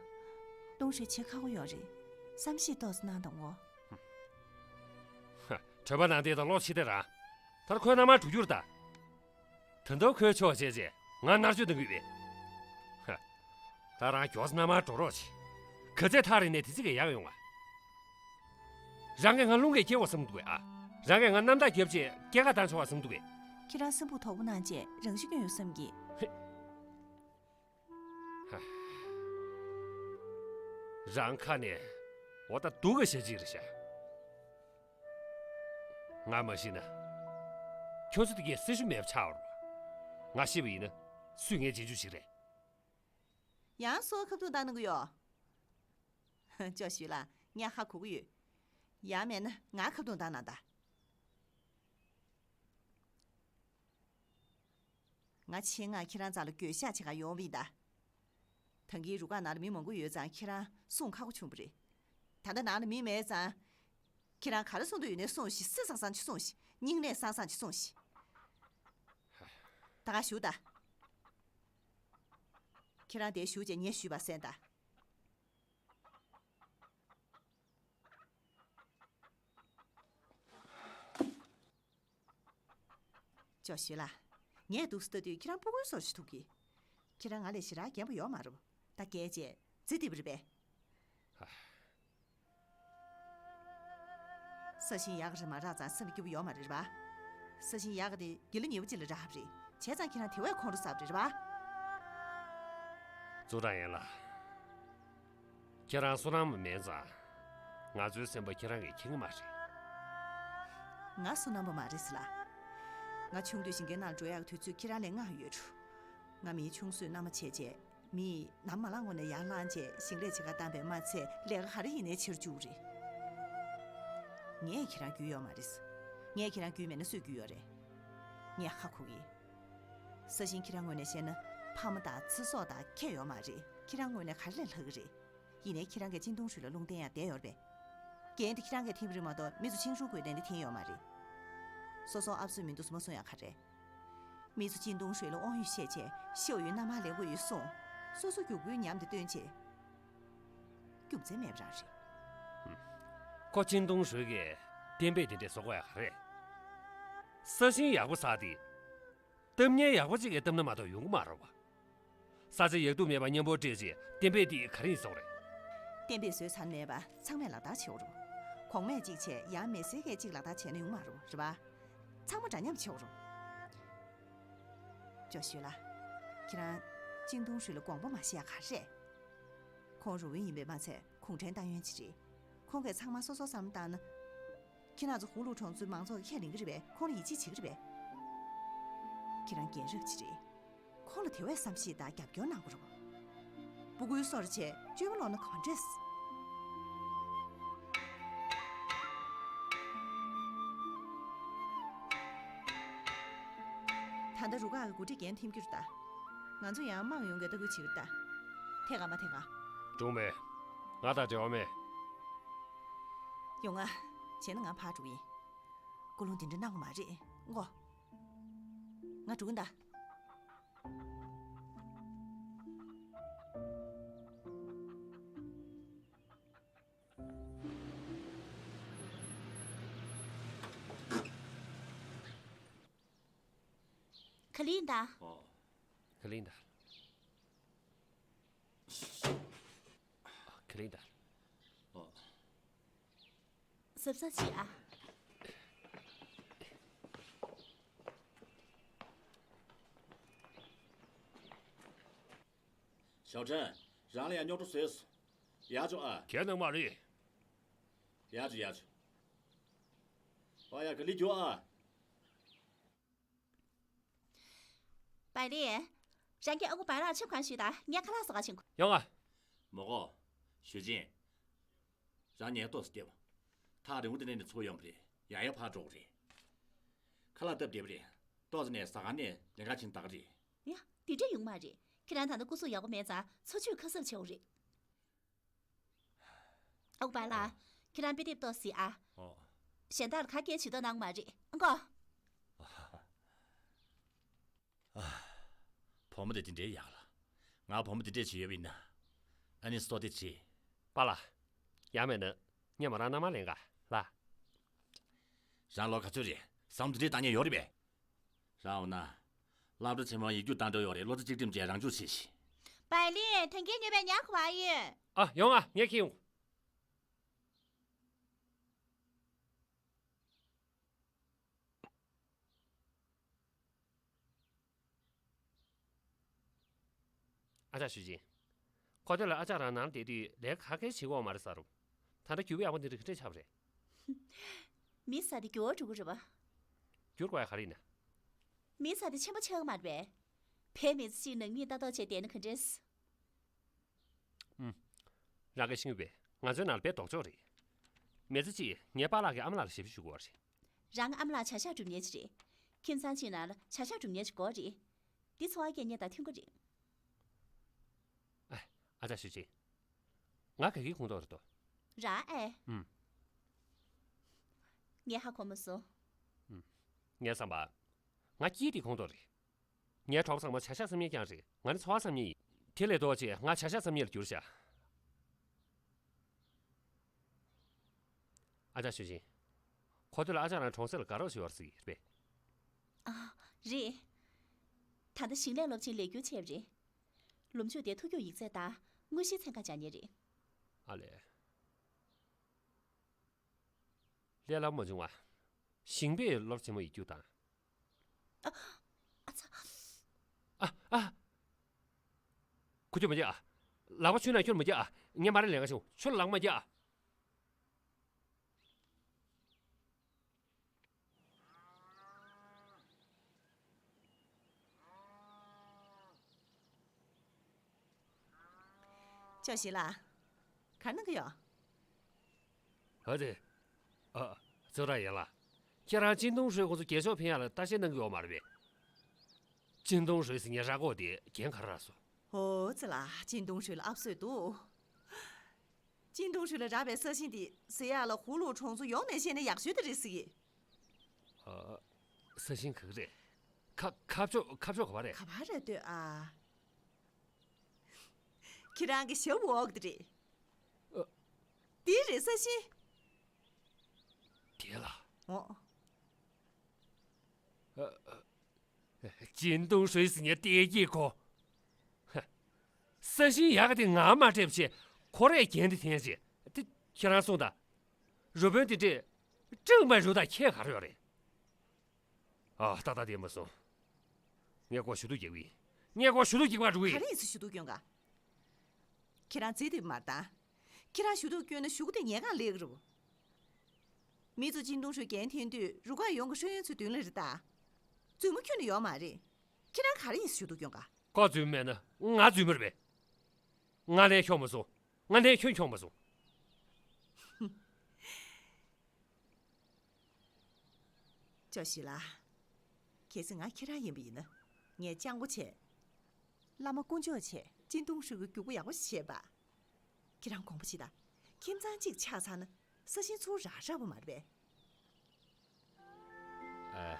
ལྟུང་ཧྲི་བྱེད་ཁག་པོ་ཡོད་རེད། བསམ་ཤེས་ཏོག་ཙམ་གནང་དང་ངོ་། ཧ། གྲྭ་པ་ནང་བསྡད་དང་ལོག་ཕྱི་བལྟས་རང་། ད་ཁོའི་མནའ་མར་འགྲོ་རྒྱུ་རེད་ད། ད་དུང་ཁོའི་ཕྱོགས་བྱས་བྱས་ང་མནར་གཅོད་གཏོང་གི་ཡོད་པས། ཧ། ད་རང་མགྱོགས་མནའ་མར་འགྲོ་རོགས་བྱེད། ག་ཚད་ཐག་རིང་ནས་དེ་ཚིག་གི་ཡག་ཡོང་ང་། རང་གིས་ང་རླུང་གིས་ཁྱེར་བ་བསམ་འདུག་གས་ཨ། རང་གིས་ང་གནམ་བདག་རྒྱབ་བྱས་སྐྱེལ་ཁ་བཏང་ཆོག་པ་བསམ་འདུག་གས། ཁྱེད་རང་སེམས་པ་དོག་པོ་གནང་བྱས་རང་ཤི་སྐྱོན་ཡོད་བསམ་གི། ཧེ། ཧ། རང་ཁ་ནས་འོ་ད་སྡུག་གི་ཞལ་གཅིག་རེད་ཤག་ང་མ་ཤི་ན། ཁྱོད་ཚོ་དེ་གས་སྲི་ཞུ་མེད་པ་ཆགས་འོར་བ། ང་ཤི་བ་ཡིན་ན་སུས་ངའི་རྗེས་འཇུག་བྱེད་ཀྱི་རེད། ཡང་སུ་ཁ་བཏུང་བཏང་གནང་གི་ཡོད། ཅོ་ཞུས་ལ་ངས་ཧ་གོ་གི་ཡོད། ཡང་མེད་ན་ང་ཁ་བཏུང་བཏང་གནང་ད། ང་ཆེད་མངགས་ཁྱེད་རང་རྩ་ལ་འགྱོད་བཤགས་བྱེད་ག་ཡོང་བ་ཡིན་ད། ད་གིན་རུ་ཁག་ནང་ལ་མི་མང་པོ་ཡོད་ཙང་ཁྱེད་རང་སྲུང་ཁག་པོ་བྱུང་བ་རེད། ད་ལྟ་ནང་ལ་མི་མེད་ཙང་། ཁྱེད་རང་ག་རེ་གསུང་འདོད་ཡོད་ནའི་གསུངས་ཤིག་སྲིད་སང་སང་ཅིག་གསུངས་ཤིག་སྙིང་ནད་སང་སང་ཅིག་གསུངས་ཤིག་ད་ག་བཞུགས་ད། ཁྱེད་རང་དེར་བཞུགས་བྱས་ངས་ཞུས་པ་གསན་ད། ཅོ་ཞུས་ལ། ངས་འདུག་སེ་ལྟ་དུས་ཁྱེད་རང་སྤུ་གུའི་བཟོ་ཞིག་འདུག་གི། ཁྱེད་རང་ང་ལས་ཞེ་དྲག་རྒན་པོ་ཡོད་མ་རེད། ད་རྒས་བྱས་རྫི་རྡིབ་རེད་པས། ས་ཞིང་ཡག་རེད་མ་རག་ཙང་སེམས་སྐྱིད་པོ་ཡོད་མ་རེད་པ། ས་ཞིང་ཡག་དེ་དགེ་ལེགས་ཉེ་བོ་ཅིག་ལ་རག་པ་རེད། བྱས་ཙང་ཁྱེད་རང་དེ་བས་ཁོང་ཁྲོ་ཟ་བ་རེད་པ། ཙུའུ་ཀྲང་ཡན་ལགས། ཁྱེད་རང་བསོད་ནམས་མེད་ཙང་། ང་ཚོའི་སེམས་པ་ཁྱེད་རང་གིས་མཁྱེན་གྱི་མ་རེད། ང་བསོད་ནམས་པ་མ་རེད་ཟེར་ལ། ང་ཆུང་དུས་ཞིང་ཁའི་ནང་འགྲོ་ཡག་དུས་ཚོད་ཁྱེད་རང་ལས་སྔ་ཡོད་འགྲོ། ང་མིའི་ཆུང་གསོས་མནའ་མ་བྱས་བྱས། མིས་ནམ་མ་ལངས་གོང་ནས་ཡར་ལངས་བྱས་ཞིང་ལས་བྱེད་ག་བཏང་པས་མ་ཚད་ལས་ཀ་ག་རེ་ཡིན་ནའི་བྱེད་རྒྱུ་རེད། ངས་ཁྱེད་རང་རྒྱུས་ཡོད་མ་རེད། ངས་ཁྱེད་རང་རྒྱུས་མེད་ན་སུས་རྒྱུས་ཡོད་རེད། ངས་ཧ་གོ་གི། ས་ཞིང་ཁྱེད་རང་ངོས་ནས་བཤད་ན་ཕ་མ་དང་ཚེ་སྲོག་དང་ཁྱད་ཡོད་མ་རེད། ཁྱེད་རང་ངོས་ནས་ག་རེ་ལས་ལྷག་གི་རེད། ཡིན་ནའི་ཁྱེད་རང་གིས་ཅིན་ཏུང་ཧྲུའུ་ལ་རླུང་བསྟན་ཡག་བསྡད་ཡོད་རེད་པས། འགན་དེ་ཁྱེད་རང་གིས་འཐེན་པ་རེད་མ་གཏོགས་མི་ཚོ་ཆིང་ཧྲུའུ་དགོས་དོན་དེ་འཐེན་ཡོད་མ་རེད། སོ་སོ་ཨབ་སུ་མི་འདུག་སེ་མ་གསུང་ཡག་ག་རེད། མི་ཚོ་ཅིན་ཏུང་ཧྲུའེ་ལ་དབང་ཡོད་བཤད་བྱས་ཤོག་ཡོད་མནའ་མ་ལེན་དགོས་ཡོད་གསུངས། སོ་སོ་རྒྱུག་པོའི་ཉམས་དེ་སྟོན་བྱས། རྒྱུ་མཚན་མེད་པ་རང་རེད། ཁོ་ཅིན་ཏུང་ཧྲུའེ་གིས་གཏན་འབེབས་དེ་འདྲས་བཟོ་དགོས་ཡག་ག་རེད། ས་ཞིང་ཡག་པོ་ཟ་སྟེ། གཏམ་ངན་ཡག་པོ་གཅིག་གིས་གཏམ་ན་མ་གཏོགས་ཡོང་གི་མ་རེད་བ། ས་ཆ་ཡག་སྡུག་མེད་པ་མཉམ་པོ་སྤྲད་རྗེས་གཏན་འབེབས་འདི་ག་རེ་ཡིན་བཟོ་རེད། གཏན་འབེབས་བཟོས་ཚར་མེད་པ་ཚང་མས་ལག་བསྟར་བྱེད་དགོས་རེད། གོང་མས་གཅིག་བྱས་ཡང་མི་སེར་གས་གཅིག་ལག་བསྟར་བྱས་ན་ཡོང་མ་རེད་བ། རེད་པ། ཚང་མ་འདྲ་མཉམ་བྱེད་དགོས་རེད། ཅོ་ཞུས་ལ། ཁྱེད་རང་ཅིན་ཏུང་ཧྲུའེ་ལ་དགོངས་པ་མ་བཞེས་ཡག་ག་རེད། ཁོང་རུ་བན་ཡིན་པས་མ་ཚད་གུང་ཁྲན་ཏང་ཡོན་ཅིག་རེད། ཁོང་གིས་ཚང་མ་སོ་སོ་བསམ་བློ་བཏང་ན། ཁྱེད་རང་ཚོ་ཧུའུ་ལུའུ་གྲོང་ཚོའི་མང་ཚོགས་ཀྱིས་ཁས་ལེན་གྱི་རེད་པས། ཁོང་ལ་ཡིད་ཆེས་བྱེད་ཀྱི་རེད་པས། ཁྱེད་རང་རྒན་རབས་ཅིག་རེད། ཁོང་ལ་དེ་བས་བསམ་ཤེས་དང་རྒྱབ་སྐྱོར་གནང་དགོས་རེད་པ། སྤུ་གུའི་སོར་བཅད་བཅོས་མ་ལོག་ན་གང་འདྲས། ད་ལྟ་རུ་ཁག་གི་འགོ་ཁྲིད་འགན་འཐེན་རྒྱུ་རེད་ད། ང་ཚོ་ཡང་དམངས་ཡོངས་ཀྱིས་ལྟ་སྐུལ་བྱེད་ཀྱི་རེད་ད། ཐད་ཀར་མ་ཐད་ཀར། སྒྲུང་མེད། ང་དང་འབྲེལ་བ་མེད། ཡོང་ང་། བྱས་ན་ང་ཕར་འགྲོ་གི་ཡིན། སྐུ་རླུང་འདི་འདྲ་གནང་དགོས་མ་རེད་ངོ་། ང་འགྲོ་གི་ཡིན་ད། ག་ལེ་ཡིན་ད། ཨོ། ག་ལེ་ཡིན་ད། ག་ལེ་ཡིན་ད། ཨོ། གཟབ་གཟབ་བྱེད་ཨ། ཞའོ་ཁྲེན། རང་ལ་ཡང་རྙོག་དྲ་བཟོས་སོང་། ཡར་འཇོག་ཨ། ཁྱེད་ནང་མ་རེད། ཡར་འཇོག་ཡར་འཇོག་ཨ་ཡ་ག་ལེ་རྒྱུག་ཨ། པའི་ལི། རང་གི་ཨ་ཁུ་པའི་ལགས་ཆེ་གང་ཞུས་དང་ངས་ཁ་ལག་བཟོ་ག་ཕྱིན་གོ། ཡོང་ང་། མོ་ཀོ། ཞུས་ཅིན། རང་ཉལ་ཏོག་ཙམ་བསྡད་པ། ཐག་རིང་པོ་དེ་ནས་ནི་ཚུར་ཡོང་པ་རེད། ཡང་ཡང་ཕར་འགྲོ་གི་རེད། ཁ་ལག་བཏབ་བསྡད་པ་རེད། ཏོག་ཙམ་ནས་ཟ་ཁང་ནས་ལེན་ག་ཕྱིན་ད་ག་རེད། ཡ། དེ་འདྲ་ཡོང་མ་རེད། ཁྱེད་རང་ད་ལྟ་སྐུ་གཟུགས་ཡག་པོ་མེད་ཙང་འཚོ་བཅུད་ཁ་གསབ་བྱེད་དགོས་རེད། ཨ་ཁུ་པའི་ལགས། ཁྱེད་རང་དཔེ་དེབ་ཏོག་ཙམ་གཟིགས་ཨ། ཨོ། གཞན་དག་ལ་ག་གེ་བྱེད་དོ་གནང་མ་རེད་ཨང་གོ། ཨ། བུ་མོ་དེ་དེ་འདྲའི་ཡག་ལ། ང་བུ་མོ་དེ་འདྲས་བྱེད་ཡོད་པ་ཡིན་ན། ཨ་ནི་སོ་དེ་བྱེད། པཱ་ལགས། ཡང་མེད་ན། ངས་མོ་རང་མནའ་མ་ལེན་ག་ལགས། རང་ལོ་ག་ཚོད་རེད། བཟང་པོ་དེ་འདྲས་བཏང་མཁན་ཡོད་རེད་པས། རང་འོ་ན། སློབ་གྲྭ་ཆེན་མོར་ཡིག་རྒྱུགས་བཏང་འགྲོ་ཡོད་རེད། བློ་རྩེ་གཅིག་སྒྲིམ་བྱས་རང་འཇུག་བྱེད་ཤིག་པའི་ལི། ཐོན་སྐྱེད་ཉོས་པའི་ཉག་ག་བ་ཡོད། ཨ། ཡོང་ཨ། ངས་ཁྱེར་ཡོང་། ཨ་ཅག་ཞུས་ཅིན། ཁོ་ཚོ་ལ་ཨ་ཅག་རང་ནང་བསྡད་དུས་ལས་ཀ་ག་གེ་བྱེད་ཀྱི་ཡོད་མ་རེད་ཟེར་རུང་། ད་ལྟ་རྒྱུ་སྤུས་ཡག་པོ་འདི་འདྲ་ག་འདྲས་ཆགས་པ་རེད། མི་ཟ་དེ་འགྱུར་བ་འགྲོ་གི་རེད་པ། འགྱུར་དགོས་ཡག་ག་རེ་ཡིན་ན། མི་ཟ་དེ་ཆེན་པོ་ཆགས་ཀྱི་མ་རེད་པས། བོད་མི་ཚོ་གཅིག་ནང་མིས་ལྟ་རྟོག་བྱས་བསྡད་ན་ག་འདྲས། ཨུམ། རང་གིས་ཤེས་ཀྱི་ཡོད་པས། ང་ཚོའི་ནང་ལ་དཔེ་ལྡོག་ཕྱོགས་རེད། མི་ཚེ་གཅིག་ངའི་པཱ་ལགས་ཀྱི་ཨ་མ་ལགས་ལ་ཞབས་ཞུ་ཞུ་དགོས་པ་རེད། རང་གི་ཨ་མ་ལགས་བྱ་གཞག་སྒྲུབ་མཁན་ཅིག་རེད། ཁྱིམ་ཚང་གཅིག་ནང་ལ་བྱ་གཞག་སྒྲུབ་མཁན་ཅིག་དགོས་རེད། འདི་འཚོ་བ་སྐྱེལ་མཁན་དང་མཐུན་གྱི་རེད། ཨ། ཨ་ཅག་ཞུས་ཅིན། ང་ག་གི་ཁོངས་གཏོགས་རེད་དོ། རང་ཨེ། ཨུམ། ངས་ཧ་གོ་མ་སོང་། ཨུམ། ངའི་བསམ་པར། ང་སྐྱིད་དེ་ཁོངས་གཏོགས་རེད། ངའི་གྲོགས་ཚང་མ་བྱ་གཞག་བསམ་མཁན་རྐྱང་རེད། ང་ནི་འཚོ་བ་བསམ་མཁན་ཡིན། དེ་ལས་ལྡོག་ཅིག་ང་བྱ་གཞག་བསམ་མཁན་ལ་གྱུར་ཤག་ཨ་ཅག་ཞུས་ཅིན། ཁོ་ཚོ་ལ་ཨ་ཅག་རང་གྲོང་གསེབ་ལ་དགའ་རོགས་བྱེད་པར་ཟེར་གྱི་རེད་པས། ཨ། རེད། ད་ལྟ་ཞིང་ལས་སློབ་ཆེན་ལས་འཁྱུར་བྱས་པ་རེད། ལོ་མཇུག་དེ་མཐོ་རྒྱུགས་ཡིག་ཚད་དང་དངོས་གཞིའི་ཚན་ཁ་སྦྱང་མཁན་རེད། ཨ་ལས། ལས་སླ་པོ་མ་བྱུང་བ། ཞིང་པས་སློབ་ཆེན་མོ་ཡིག་རྒྱུགས་དང་། ཨ། ཨ་ཚ། ཨ། ཨ། ཁུ་ཁྱོད་མ་རྒྱག་ཨ། ལག་པ་ཆུ་ནང་ཁྱོད་མ་རྒྱག་ཨ། ངས་མ་རེད་ལས་ཀ་བྱུང་ཁྱོད་ལག་མ་རྒྱག་ཨ། ཅོ་ཞི་ལགས། ག་རེ་གནང་གི་ཡོད། ཧ་དེ། ཨ། ཙོ་ར་ཡན་ལགས། ཁྱེད་རང་ཅིན་ཏུང་ཧྲུའེ་ཁོང་ཚོ་རྒྱལ་ཕྱོགས་ཕེབས་ཡག་ལ་ལྟ་བཤལ་གནང་གི་ཡོད་མ་རེད་པས། ཅིན་ཏུང་ཧྲུའེ་ཟེར་མཁན་ར་སྐོགས་དེ་འགན་ག་རེ་རག་སོང་། ཧོ་ཙི་ལགས། ཅིན་ཏུང་ཧྲུའེ་ལ་ཨབ་སོད་འདུག་ཅིན་ཏུང་ཧྲུའུ་ལ་རག་པའི་ས་ཞིང་དེ་ཟེར་ཡག་ལ་ཧུའུ་ལུའུ་གྲོང་ཚོ་ཡོངས་ནས་བཤད་ན་ཡག་ཤོས་དེ་རེད་ཟེར་གི། ཨ། ས་ཞིང་ག་གི་རེད། ཁ་ཁ་ཕྱོགས་ཁ་ཕྱོགས་ག་པར་རེད། ག་པར་རེད་ལྟོས་ཨ། ཁྱེད་རང་གི་ཞབས་འོག་དེ་རེད། ཨ། དེ་རེད་ས་ཞིང་། དེ་ལ། འོ། ཨ། ཨ། ཅིན་ཏུང་ཧྲུའུ་ཟེར་ཉན་ཏེ་སྐྱིད་གོ། ཧ། ས་ཞིང་ཡག་ག་དེ་ང་མ་སྤྲད་པ་བྱས་ཁོ་རས་གྱེན་དེ་འཐེན་བྱས་དེ་ཁྱེད་རང་གསུངས་དང་། རུ་དཔོན་དེ་འདྲས་སྐྲག་མ་རུ་དང་ཁྱད་ག་རེ་ཡོད་རེད། ཨ། ཏག་ཏག་བསྡད་མ་སོང་། ངས་ཁོ་ཞུ་གཏུག་རྒྱག་གི་ཡིན། ངས་ཁོ་ཞུ་གཏུག་རྒྱག་པར་འགྲོ་གི་ཡིན། ག་རེ་ཡིན་ཟེར་ཞུ་གཏུག་སྐྱོན་ག་ཁྱེད་རང་རྩེ་དེ་མར་བཏང་། ཁྱེད་རང་ཞུ་གཏུག་བསྐྱོན་ན་ཞུ་གུ་དེ་ཉལ་ཁང་ལེགས་རུ། མི་ཚོ་ཅིན་ཏུང་ཧྲུའུ་གྱེན་འཐེན་དུས་རུ་ཁག་ཡོངས་ཀྱི་ཧྲུའུ་ཡོན་ཚོའི་མདུན་ལ་རེད་ད། རྫུན་མ་ཁྱོན་ནས་ཡོད་མ་རེད། ཁྱེད་རང་ག་རེ་ཡིན་ཟེར་ཞུ་གཏུག་སྐྱོན་ག་ཁོ་རྫུན་མ་མེད་ན་ང་རྫུན་མ་རེད་པས། ང་ལན་ཁྱོན་མ་སོང་། ང་ལན་ཁྱོན་ཁྱོན་མ་སོང་། ཅོ་ཞི་ལགས། གལ་སྲིད་ང་ཁྱེད་རང་ཡིན་པ་ཡིན་ན། ངས་སྤྱང་པོ་བྱས། བླ་མ་དཀོན་མཆོག་བྱས། ཅིན་ཏུང་ཧྲུའུ་གི་རྒྱུག་པ་ཡག་པོ་ཞིག་བྱས་པ། ཁྱེད་རང་དགོངས་པ་བཞེས་དང་། ཁྱིམ་ཚང་གཅིག་ཆགས་ཚར་ན། ས་ཞིང་ཚུར་རག་རག་པ་མ་རེད་པས། ཨ།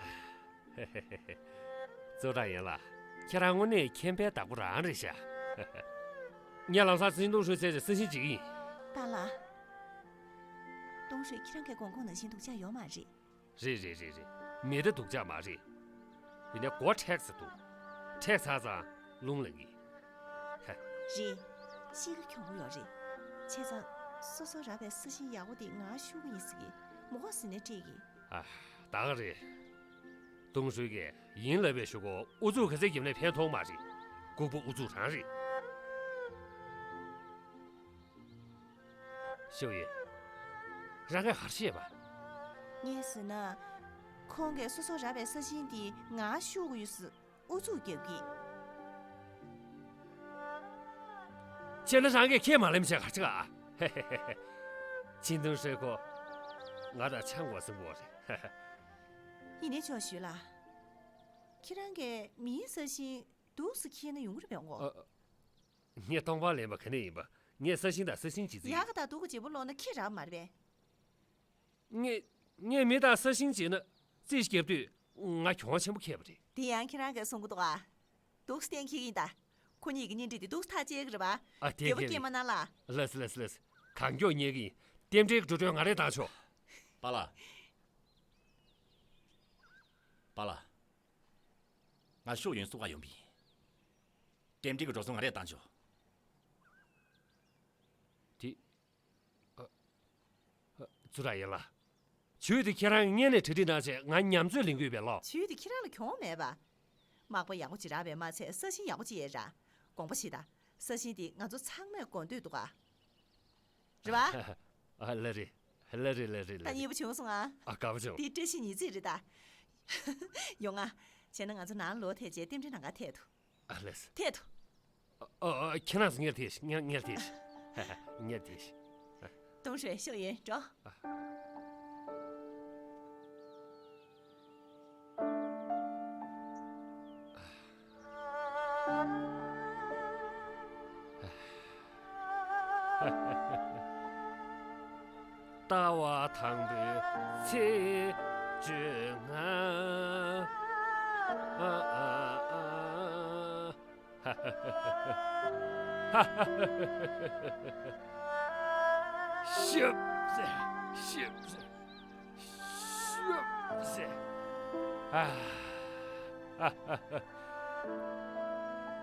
ཙུའུ་ཀྲང་ཡན་ལགས། ཁྱེད་རང་དངོས་གནས་མཁྱེན་པའི་བདག་པོ་རང་རེད་ཤག་ངས་ལམ་སང་ཅིན་ཏུང་ཧྲུའུ་བཙལ་བྱས་ས་ཞིང་བརྗེ་གི་ཡིན། པཱ་ལགས། ཏུང་ཧྲུའུ་ཁྱེད་རང་གི་དགོངས་ཁོངས་ནང་བཞིན་སྡུག་ཅག་ཡོད་མ་རེད། རེད་རེད་རེད་རེད། མི་ད་སྡུག་ཅག་མ་རེད། ཡིན་ནའི་མགོ་མཁྲེགས་ས་འདུག་མཁྲེགས་ཚར་ཙང་རླུང་ལངས་གི། ཧ། རེད། གཤིས་ཀ་གྱོང་པོ་ཡོད་རེད། བྱས་ཙང་སོ་སོ་རག་པའི་ས་ཞིང་ཡག་པོ་དེ་ང་ཤུགས་ཀྱིས་ཟེར་གི། མོ་ཟེར་ནས་སྤྲད་གི། ཨ། ད་ག་རེད། ཏུང་ཧྲུའུ་གིས་ཡིན་ལབ་པའི་གཞུག་གུ་ཨུ་ཚུགས་ག་ཚད་བརྒྱབ་ནའི་ཕན་ཐོགས་མ་རེད། ལྐུགས་པ་ཨུ་ཚུགས་རང་རེད། ཤོ་ཡེ། རང་གིས་ག་རེ་བཤད་པ། ངས་ཟེར་ན། ཁོང་གིས་སོ་སོ་རག་པའི་ས་ཞིང་འདི་ང་ཤུགས་ཡོད་ཟེར་ཨུ་ཚུགས་རྒྱབ་ཀྱི། བྱས་ན་རང་གིས་ཁས་མ་ལེན་བྱས་ག་རེ་བྱེད་ག་ཅིན་ཏུང་ཧྲུའུ་ཁོ། ང་དང་ཆང་གོ་སྲིན་པོ་རེད། ཡིན་ནའི་ཅོ་ཞུ་ལགས། ཁྱེད་རང་གིས་མིའི་ས་ཞིང་སྡུག་ས་ཁྱེར་ན་ཡོང་གི་རེད་པས་འོ། ཨ། ངས་སྟོང་པ་ལེན་པ་ག་ནས་ཡིན་པ། ངས་ས་ཞིང་དང་ས་ཞིང་བརྗེ་རྩིས་ཡིན། ཡག་ག་དང་སྡུག་ག་བརྗེ་པོ་ལོག་ན་ཁྱེད་རག་མ་རེད་པས། ངས་ངས་མི་དང་ས་ཞིང་བརྗེ་ན་རྩིས་རྒྱབ་དུས་ང་གྱོང་ཆེན་པོ་ཁེལ་བ་རེད། དེ་ཡང་ཁྱེད་རང་གིས་གསུང་གི་འདུག་ཨ། སྡུག་སྟེང་ཁྱེད་ཡིན་ད། ཁོ་གཉིས་ཀྱི་གཉེན་སྒྲིག་དེ་སྡུག་ཐག་བཅད་གི་རེད་པ། ཨ། དེ་རྒྱབ་ཁེལ་སྐྱེས་མ་ན་ལ། ལགས་སོ་ལགས་སོ་ལགས་སོ། གང་མགྱོགས་ཉལ་གི་ཡིན། རྟེན་འབྲེལ་གྱི་འགྲོ་གྲོན་ང་རས་བཏང་ཆོག་པཱ་ལགས། པཱ་ལགས། ང་ཤུགས་ཡོན་སུ་ག་ཡོང་པ་ཡིན། རྟེན་འབྲེལ་གྱི་འགྲོ་སོང་ང་རས་བཏང་ཆོག་དེ། ཨ། ཨ། ཙུའུ་ཀྲང་ཡན་ལགས། ཇུས་དེ་ཁྱེད་རང་གིས་སྔོན་ནས་གྲ་སྒྲིག་གནང་བྱས་ང་ཉམས་ཚོད་ལེན་གྱི་ཡོད་པས་ལོ། ཇུས་དེ་ཁྱེད་རང་ལ་གྱོང་མེད་པ། མག་པ་ཡག་པོ་ཅིག་རག་པས་མ་ཚད་ས་ཞིང་ཡག་པོ་ཅིག་ཡས་ར། དགོངས་པ་བཞེས་དང་། ས་ཞིང་དེ་ང་ཚོ་ཚང་མས་དགོས་འདོད་འདུག་ག་རེད་པ། ཨ། ལགས་རེད། ལགས་རེད་ལགས་རེད་ད་ལགས་རེད། མཉེས་པོ་བྱུང་སོང་ཨ། ཨ། དགའ་པོ་བྱུང་། དེ་བཀྲ་ཤིས་ཉི་ཚེ་རེད་ད། ཡོང་ང་། བྱས་ན་ང་ཚོ་ནང་ལོག་ཐེབས་བྱས་རྟེན་འབྲེལ་ནང་ག་ཐད་དོ། ཨ་ལས། ཐད་དོ། ཨ། ཨ། ཨ། ཁྱེད་རང་ཚོ་སྔོན་ཐེབས་ཤིག་སྔོན་སྔོན་ཐེབས་ཤིག་སྔོན་ཐེབས་ཤིག་ཏུང་ཧྲུའུ་ཤོག་ཡོད་འགྲོ། ལྟ་བ་དང་པོའི་ཚེ་བཅོ་ལྔ། ཤབ་ཟེར། ཤབ་ཟེར། ཤབ་ཟེར།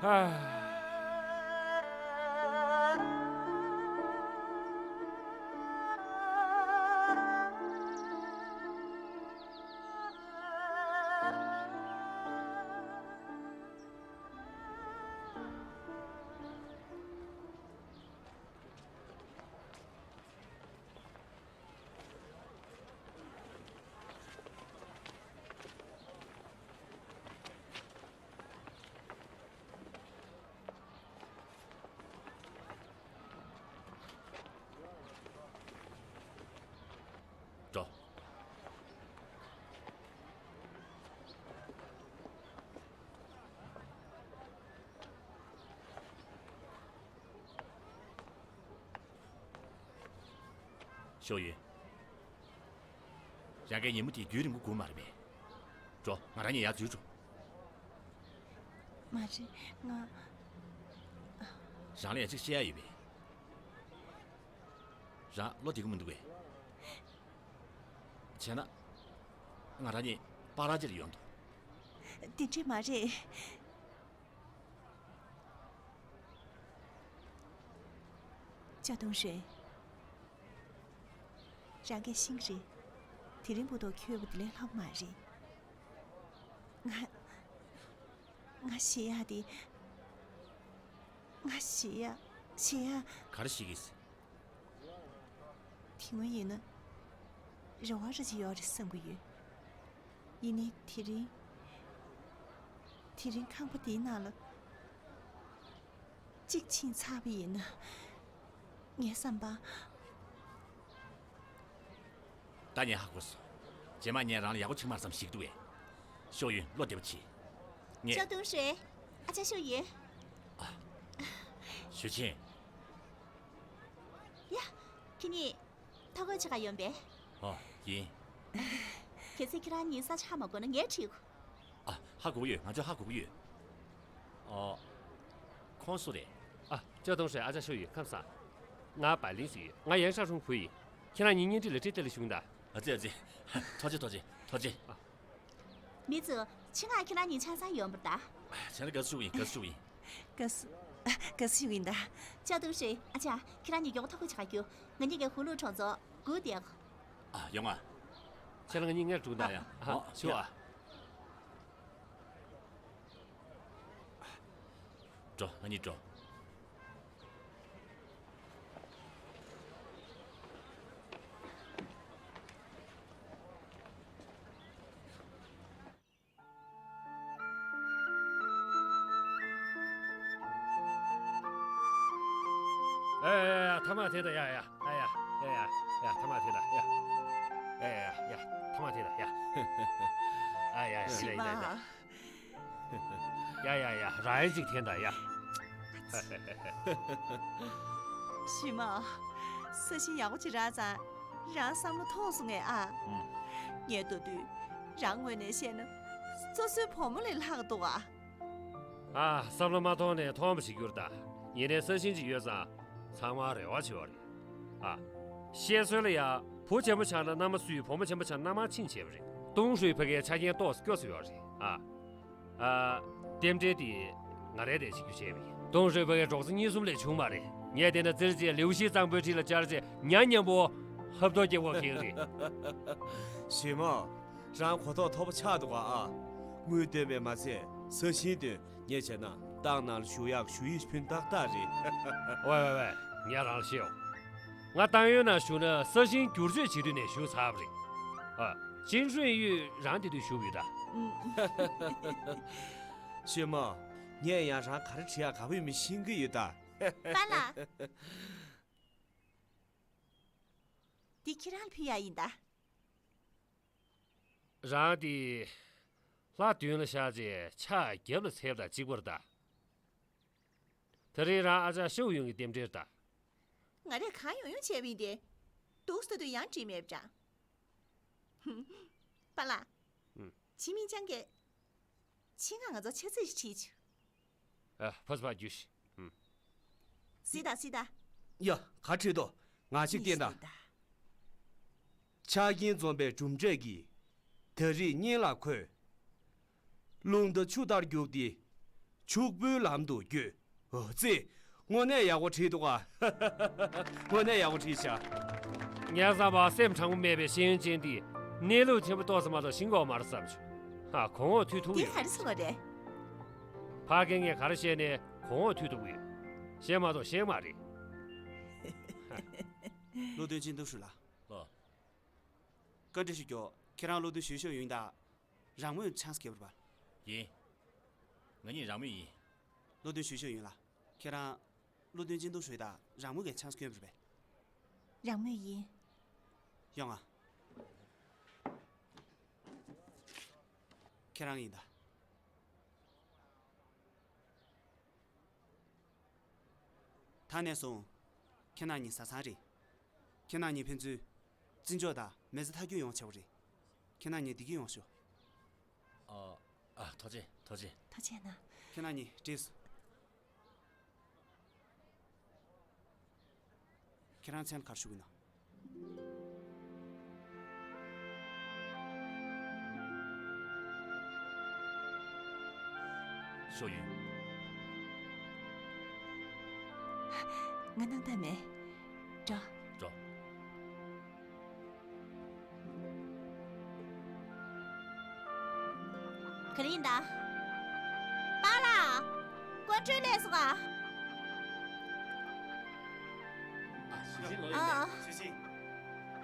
ཨ། ཤོག་ཡོན། རང་གིས་ཉིན་མོ་དེ་རྒྱུན་རིང་པོ་སྒུག་མ་རེད་པས། འགྲོ། ང་རང་གཉིས་ཡར་འཛུལ་འགྲོ། མ་རེད། ང་། རང་ལ་ཡང་གཅིག་བཤད་ཡ་ཡོད་པས། རང་བློ་བདེ་གི་མི་འདུག་པས། བྱས་ན། ང་རང་གཉིས་པ་ར་ཅིར་ཡོང་དོ། དེ་འདྲས་མ་རེད། ཅ་དུང་ཧྲེ། རང་གིས་ཤེས་ཀྱི་རེད། དེ་རིང་བར་དུ་འཁྱོལ་བ་དེ་ལས་སླ་པོ་མ་རེད། ང་། ང་ཞེད་ཡ་དེ། ང་ཞེད་ཡ། ཞེད་ཡ། ག་རེ་ཞིག་གིས། དེ་སྔོན་ཡིན་ན། རེ་བ་རེ་ཅིག་ཡོད་རེད་བསམ་གྱི་ཡོད། ཡིན་ནའི་དེ་རིང་། དེ་རིང་ཁང་པ་དེའི་ནང་ལ། གཅིག་ཕྱིན་ཚར་བ་ཡིན་ན། ངའི་བསམ་པ། ད་ངས་ཧ་གོ་སོང་། རྗེས་མ་ངས་རང་ལ་ཡག་པོ་བྱེད་མ་བསམ་ཞིག་འདུག་པས། ཤོག་ཡོན། བློ་བདེ་པོ་བྱེད། ངས། ཅ་དུང་ཧྲེ། ཨ་ཅག་ཤོག་ཡོན། ཞུ་ཆེན། ཡ། ཁྱེད་གཉིས་ཐོ་འགོད་བྱེད་ག་ཡོང་པས། ཨོ། ཡིན། གལ་སྲིད་ཁྱེད་རང་གཉིས་ས་ཆ་ཧ་མ་གོ་ན་ངས་ཁྲིད་དགོས། ཨ། ཧ་གོ་གི་ཡོད། ང་ཚོ་ཧ་གོ་གི་ཡོད། ཨོ། ཁོང་སུ་རེད། ཨ། ཅ་དུང་ཧྲེ། ཨ་ཅག་ཤོག་ཡོན། ཁམས་བཟང་། ང་པའེ་ལིན་ཟེར་ཡོད། ང་ཡན་ཧྲ་ཧྲུང་བུ་ཡིན། ཁྱེད་རང་གཉིས་གཉེན་སྒྲིག་ལ་ཁྲིད་དེ་ལ་ཞུགས་ད། ཨ་ཙི་ཨ་ཙི། ཐུགས་རྗེ་ཐུགས་རྗེ་ཐུགས་རྗེ། མི་ཚོ། ཆེད་མངགས་ཁྱེད་རང་གཉིས་ཆང་ས་ཡོང་བར་གདའ། བྱས་ན་དགའ་བསུ་ཞུ་གི་ཡིན། དགའ་བསུ་ཞུ་གི་ཡིན། དགའ་བསུ། དགའ་བསུ་ཞུ་གི་ཡིན་ད། ཅ་དུང་ཧྲེ། ཨ་ཅག་ཁྱེད་རང་གཉིས་མགྱོགས་པོ་ཐོ་འགོད་བྱེད་ག་རྒྱུགས། ང་གཉིས་ཀྱིས་ཧུ་ལུ་གྲོང་ཚོ་སྒུག་བསྡད་གོ། ཨ། ཡོང་ང་། ཁྱེད་རང་གཉིས་ངའི་དྲུང་ད། ཨ། ཡ། ཨ། ཨོ། ཞུ་ཡ། ཨ། འགྲོ། ང་གཉིས་འགྲོ། ཨེ། ཨེ། ཨེ། ཐ་མག་འཐེན་དང་། ཡ་ཡ་ཡ། ཨ་ཡ་ཡ་ཡ་ཡ། ཐ་མག་འཐེན་དང་། ཡ། ཨེ། ཨེ། ཡ་ཡ་ཡ། ཐ་མག་འཐེན་དང་། ཡ། ཨ་ཡ་ཡ། ཡིན་ད་ཡིན་ད་ཡིན་ད། ཡ་ཡ་ཡ། རང་ཡང་གཅིག་འཐེན་དང་། ཡ། ཞི་མོ། ས་ཞིང་ཡག་པོ་ཅིག་རག་ཙང་། རང་བསམ་བློ་ཐོངས་སོང་ངས་ཨ། ཨུམ། ངས་ལྟ་དུས། རང་ངོས་ནས་བཤད་ན། སོ་སོའི་བུ་མོ་ལས་ལྷག་འདུག་ཨ། ཨ། བསམ་བློ་མ་ཐོངས་ནས་ཐོངས་པ་ཞིག་གྱུར་ད། ཡིན་ནའི་ས་ཞིང་ཅིག་ཡོད་ཙང་། ཚང་མ་རེ་བ་བྱེད་པ་རེད། ཨ། བཤད་སྲོལ་ལ་ཡ། བུ་ཆེན་པོ་ཆགས་ན་མནའ་མ་བསུ་ཡི། བུ་མོ་ཆེན་པོ་ཆགས་ན་མནའ་མ་ཕྱིན་བྱས་པ་རེད། ཏུང་ཧྲུའི་ཕ་གིའི་ཆ་རྐྱེན་ཏོག་ཙམ་སྐྱོ་ཙམ་ཡོད་རེད། ཨ། ཨ། རྟེན་འབྲེལ་དེ་ང་རས་དེ་བྱེད་རྒྱུ་བྱས་པ་ཡིན། ཏུང་ཧྲུའི་ཕ་གིའི་གྲོགས་པོ་གཉིས་གསུམ་ལས་བྱུང་མ་རེད། ངས་བལྟས་ན་ཙིར་ཅེས་ལིའུ་ཤི་གཙང་པོའི་འཁྲིས་ལ་བཅར་རྗེས་ཉ་མཉམ་པོ་ཧབ་ཐོབ་རྒྱག་དགོས་ཀྱི་རེད། ཞི་མོ། རང་གོ་རྟོགས་མཐོ་པོ་ཆགས་འདུག་ག་ཨ། དངུལ་འདོན་པས་མ་ཚད་ས་ཞིང་འདོན། ངས་བྱས་ན་ཏང་ནང་ལ་ཞུགས་ཡག་ཞུ་ཡིག་ཕུལ་ཏག་ཏག་རེད། ཝེ་ཝེ་ཝེ། ངས་རང་ལ་བཤད་འོ། ང་ཏང་ཡོན་ནང་ཞུགས་ན་ས་ཞིང་བསྒྱུར་བཅོས་བྱེད་དུས་ནས་ཞུགས་ཚར་བ་རེད། ཨ། ཅིན་ཧྲུན་ཡུས་རང་དེ་དུས་ཞུགས་ཡོད་ད། ཞི་མོ། ངས་ཡང་རང་ག་རེ་བྲིས་ཡག་ག་པར་ཡོད་མེད་ཤེས་ཀྱི་ཡོད་ད། པཱ་ལགས། འདི་ཁྱེད་རང་ལ་ཕུལ་ཡག་ཡིན་ད། རང་དེ་ལྷ་མདུན་ལ་བཞག་རྗེས་ཕྱག་རྒྱབ་ལ་འཚལ་བ་དང་གཅིག་པ་རེད་ད། དེ་རིང་རང་ཨ་ཅག་ཤའོ་ཡུང་གི་རྟེན་འབྲེལ་རེད་ད། ང་རས་གང་ཡོང་ཡོང་བྱས་པ་ཡིན་ཏེ། འདུག་སེ་ལྟ་དུས་ཡང་བྲིས་མེད་པ་འདྲ། པཱ་ལགས། ཨུམ། ཆི་མིན་ཅང་གིས་ཆེད་མངགས་ང་ཚོར་ཆ་ཚིག་ཞིག་བྲིས་བྱུང་། ཨ། ཕར་ཕར་རྒྱུགས་ཤིག་ཨུམ། གཟིགས་དང་གཟིགས་དང་། ཡ། ག་བྲིས་འདུག་ང་ཅིག་བལྟས་དང་། ཕྱག་རྒྱའི་འཛོམས་པའི་གྲུབ་འབྲས་ཀྱིས། ད་རེས་གཉེན་ལ་འཁོད། རླུང་རྟ་ཆུ་ལྟར་རྒྱུག་སྟེ། ཕྱུག་པོའི་ལམ་དུ་བསྐྱོད། འོ་ཙི། དངོས་གནས་ཡག་པོ་བྲིས་འདུག་ག་དངོས་གནས་ཡག་པོ་བྲིས་ཤག་ངའི་བསམ་པར་སེམས་དྲང་པོ་མེད་པའི་ཤེས་ཡོན་ཅན་འདིས་གནས་ལུགས་ཆེན་པོ་ཏོག་ཙམ་མ་གཏོགས་ཤེས་ཀྱི་ཡོད་མ་རེད་བསམ་བྱུང་། ཧ། གོང་འོག་མཐུད་ཐུབ་ཀྱི་ཡོད། འདི་ག་རེ་ཟེར་བ་རེད། ཕ་རྒན་ངས་ག་རེ་བཤད་ནའི་གོང་འོག་མཐུད་ཐུབ་ཀྱི་ཡོད། བཤད་མ་གཏོགས་ཤེས་ཀྱི་མ་རེད། བློ་འདོན་ཅིན་ཏུང་ཧྲུའེ་ལགས། ལགས། བཀའ་འདྲི་ཞུ་རྒྱུ། ཁྱེད་རང་བློ་འདོན་ཞུས་ཤོག་ཡུན་དང་། རང་མོས་ཆང་ས་ཁེབས་པ། ཡིན། ང་གཉིས་རང་མོས་ཡིན། བློ་འདོན་ཞུས་ཤོག་ཡུན་ལགས། ཁྱེད་རང་བློ་འདོན་ཅིན་ཏུང་ཧྲུའེ་དང་རང་མོས་ཀྱི་ཆང་ས་སྐྱོན་པ་རེད་པས། རང་མོས་ཡིན། ཡོང་ང་། ཁྱེད་རང་ཡིན་ད། ད་ནས་བཟུང་། ཁྱེད་རང་གཉིས་བཟའ་ཚང་རེད། ཁྱེད་རང་གཉིས་ཕན་ཚུན་ བརྩི་འཇོག་དང་མི་ཚེ་མཐའ་འཁྱོལ་ཡོང་བྱ་བ་རེད། ཁྱེད་རང་གཉིས་བདེ་སྐྱིད་ཡོང་ཤོག་ཨ། ཨ། ཐུགས་རྗེ་ཆེ། ཐུགས་རྗེ་ཆེ། ཐུགས་རྗེ་གནང་། ཁྱེད་རང་གཉིས་བྲིས་སོང་། ཁྱེད་རང་མཚན་ག་རེ་ཞུ་གི་ན། ཤོ་ཡུན། ང་སྣང་དག་མེད། འགྲོ། འགྲོ། ག་རེ་ཡིན་ད། པཱ་ལགས། སྐུ་མགྲོན་སླེབས་སོང་ཨ། ཨ། ཞུ་ཅིན་ལོ་ཡིན་པས། ཨ། ཞུ་ཅིན།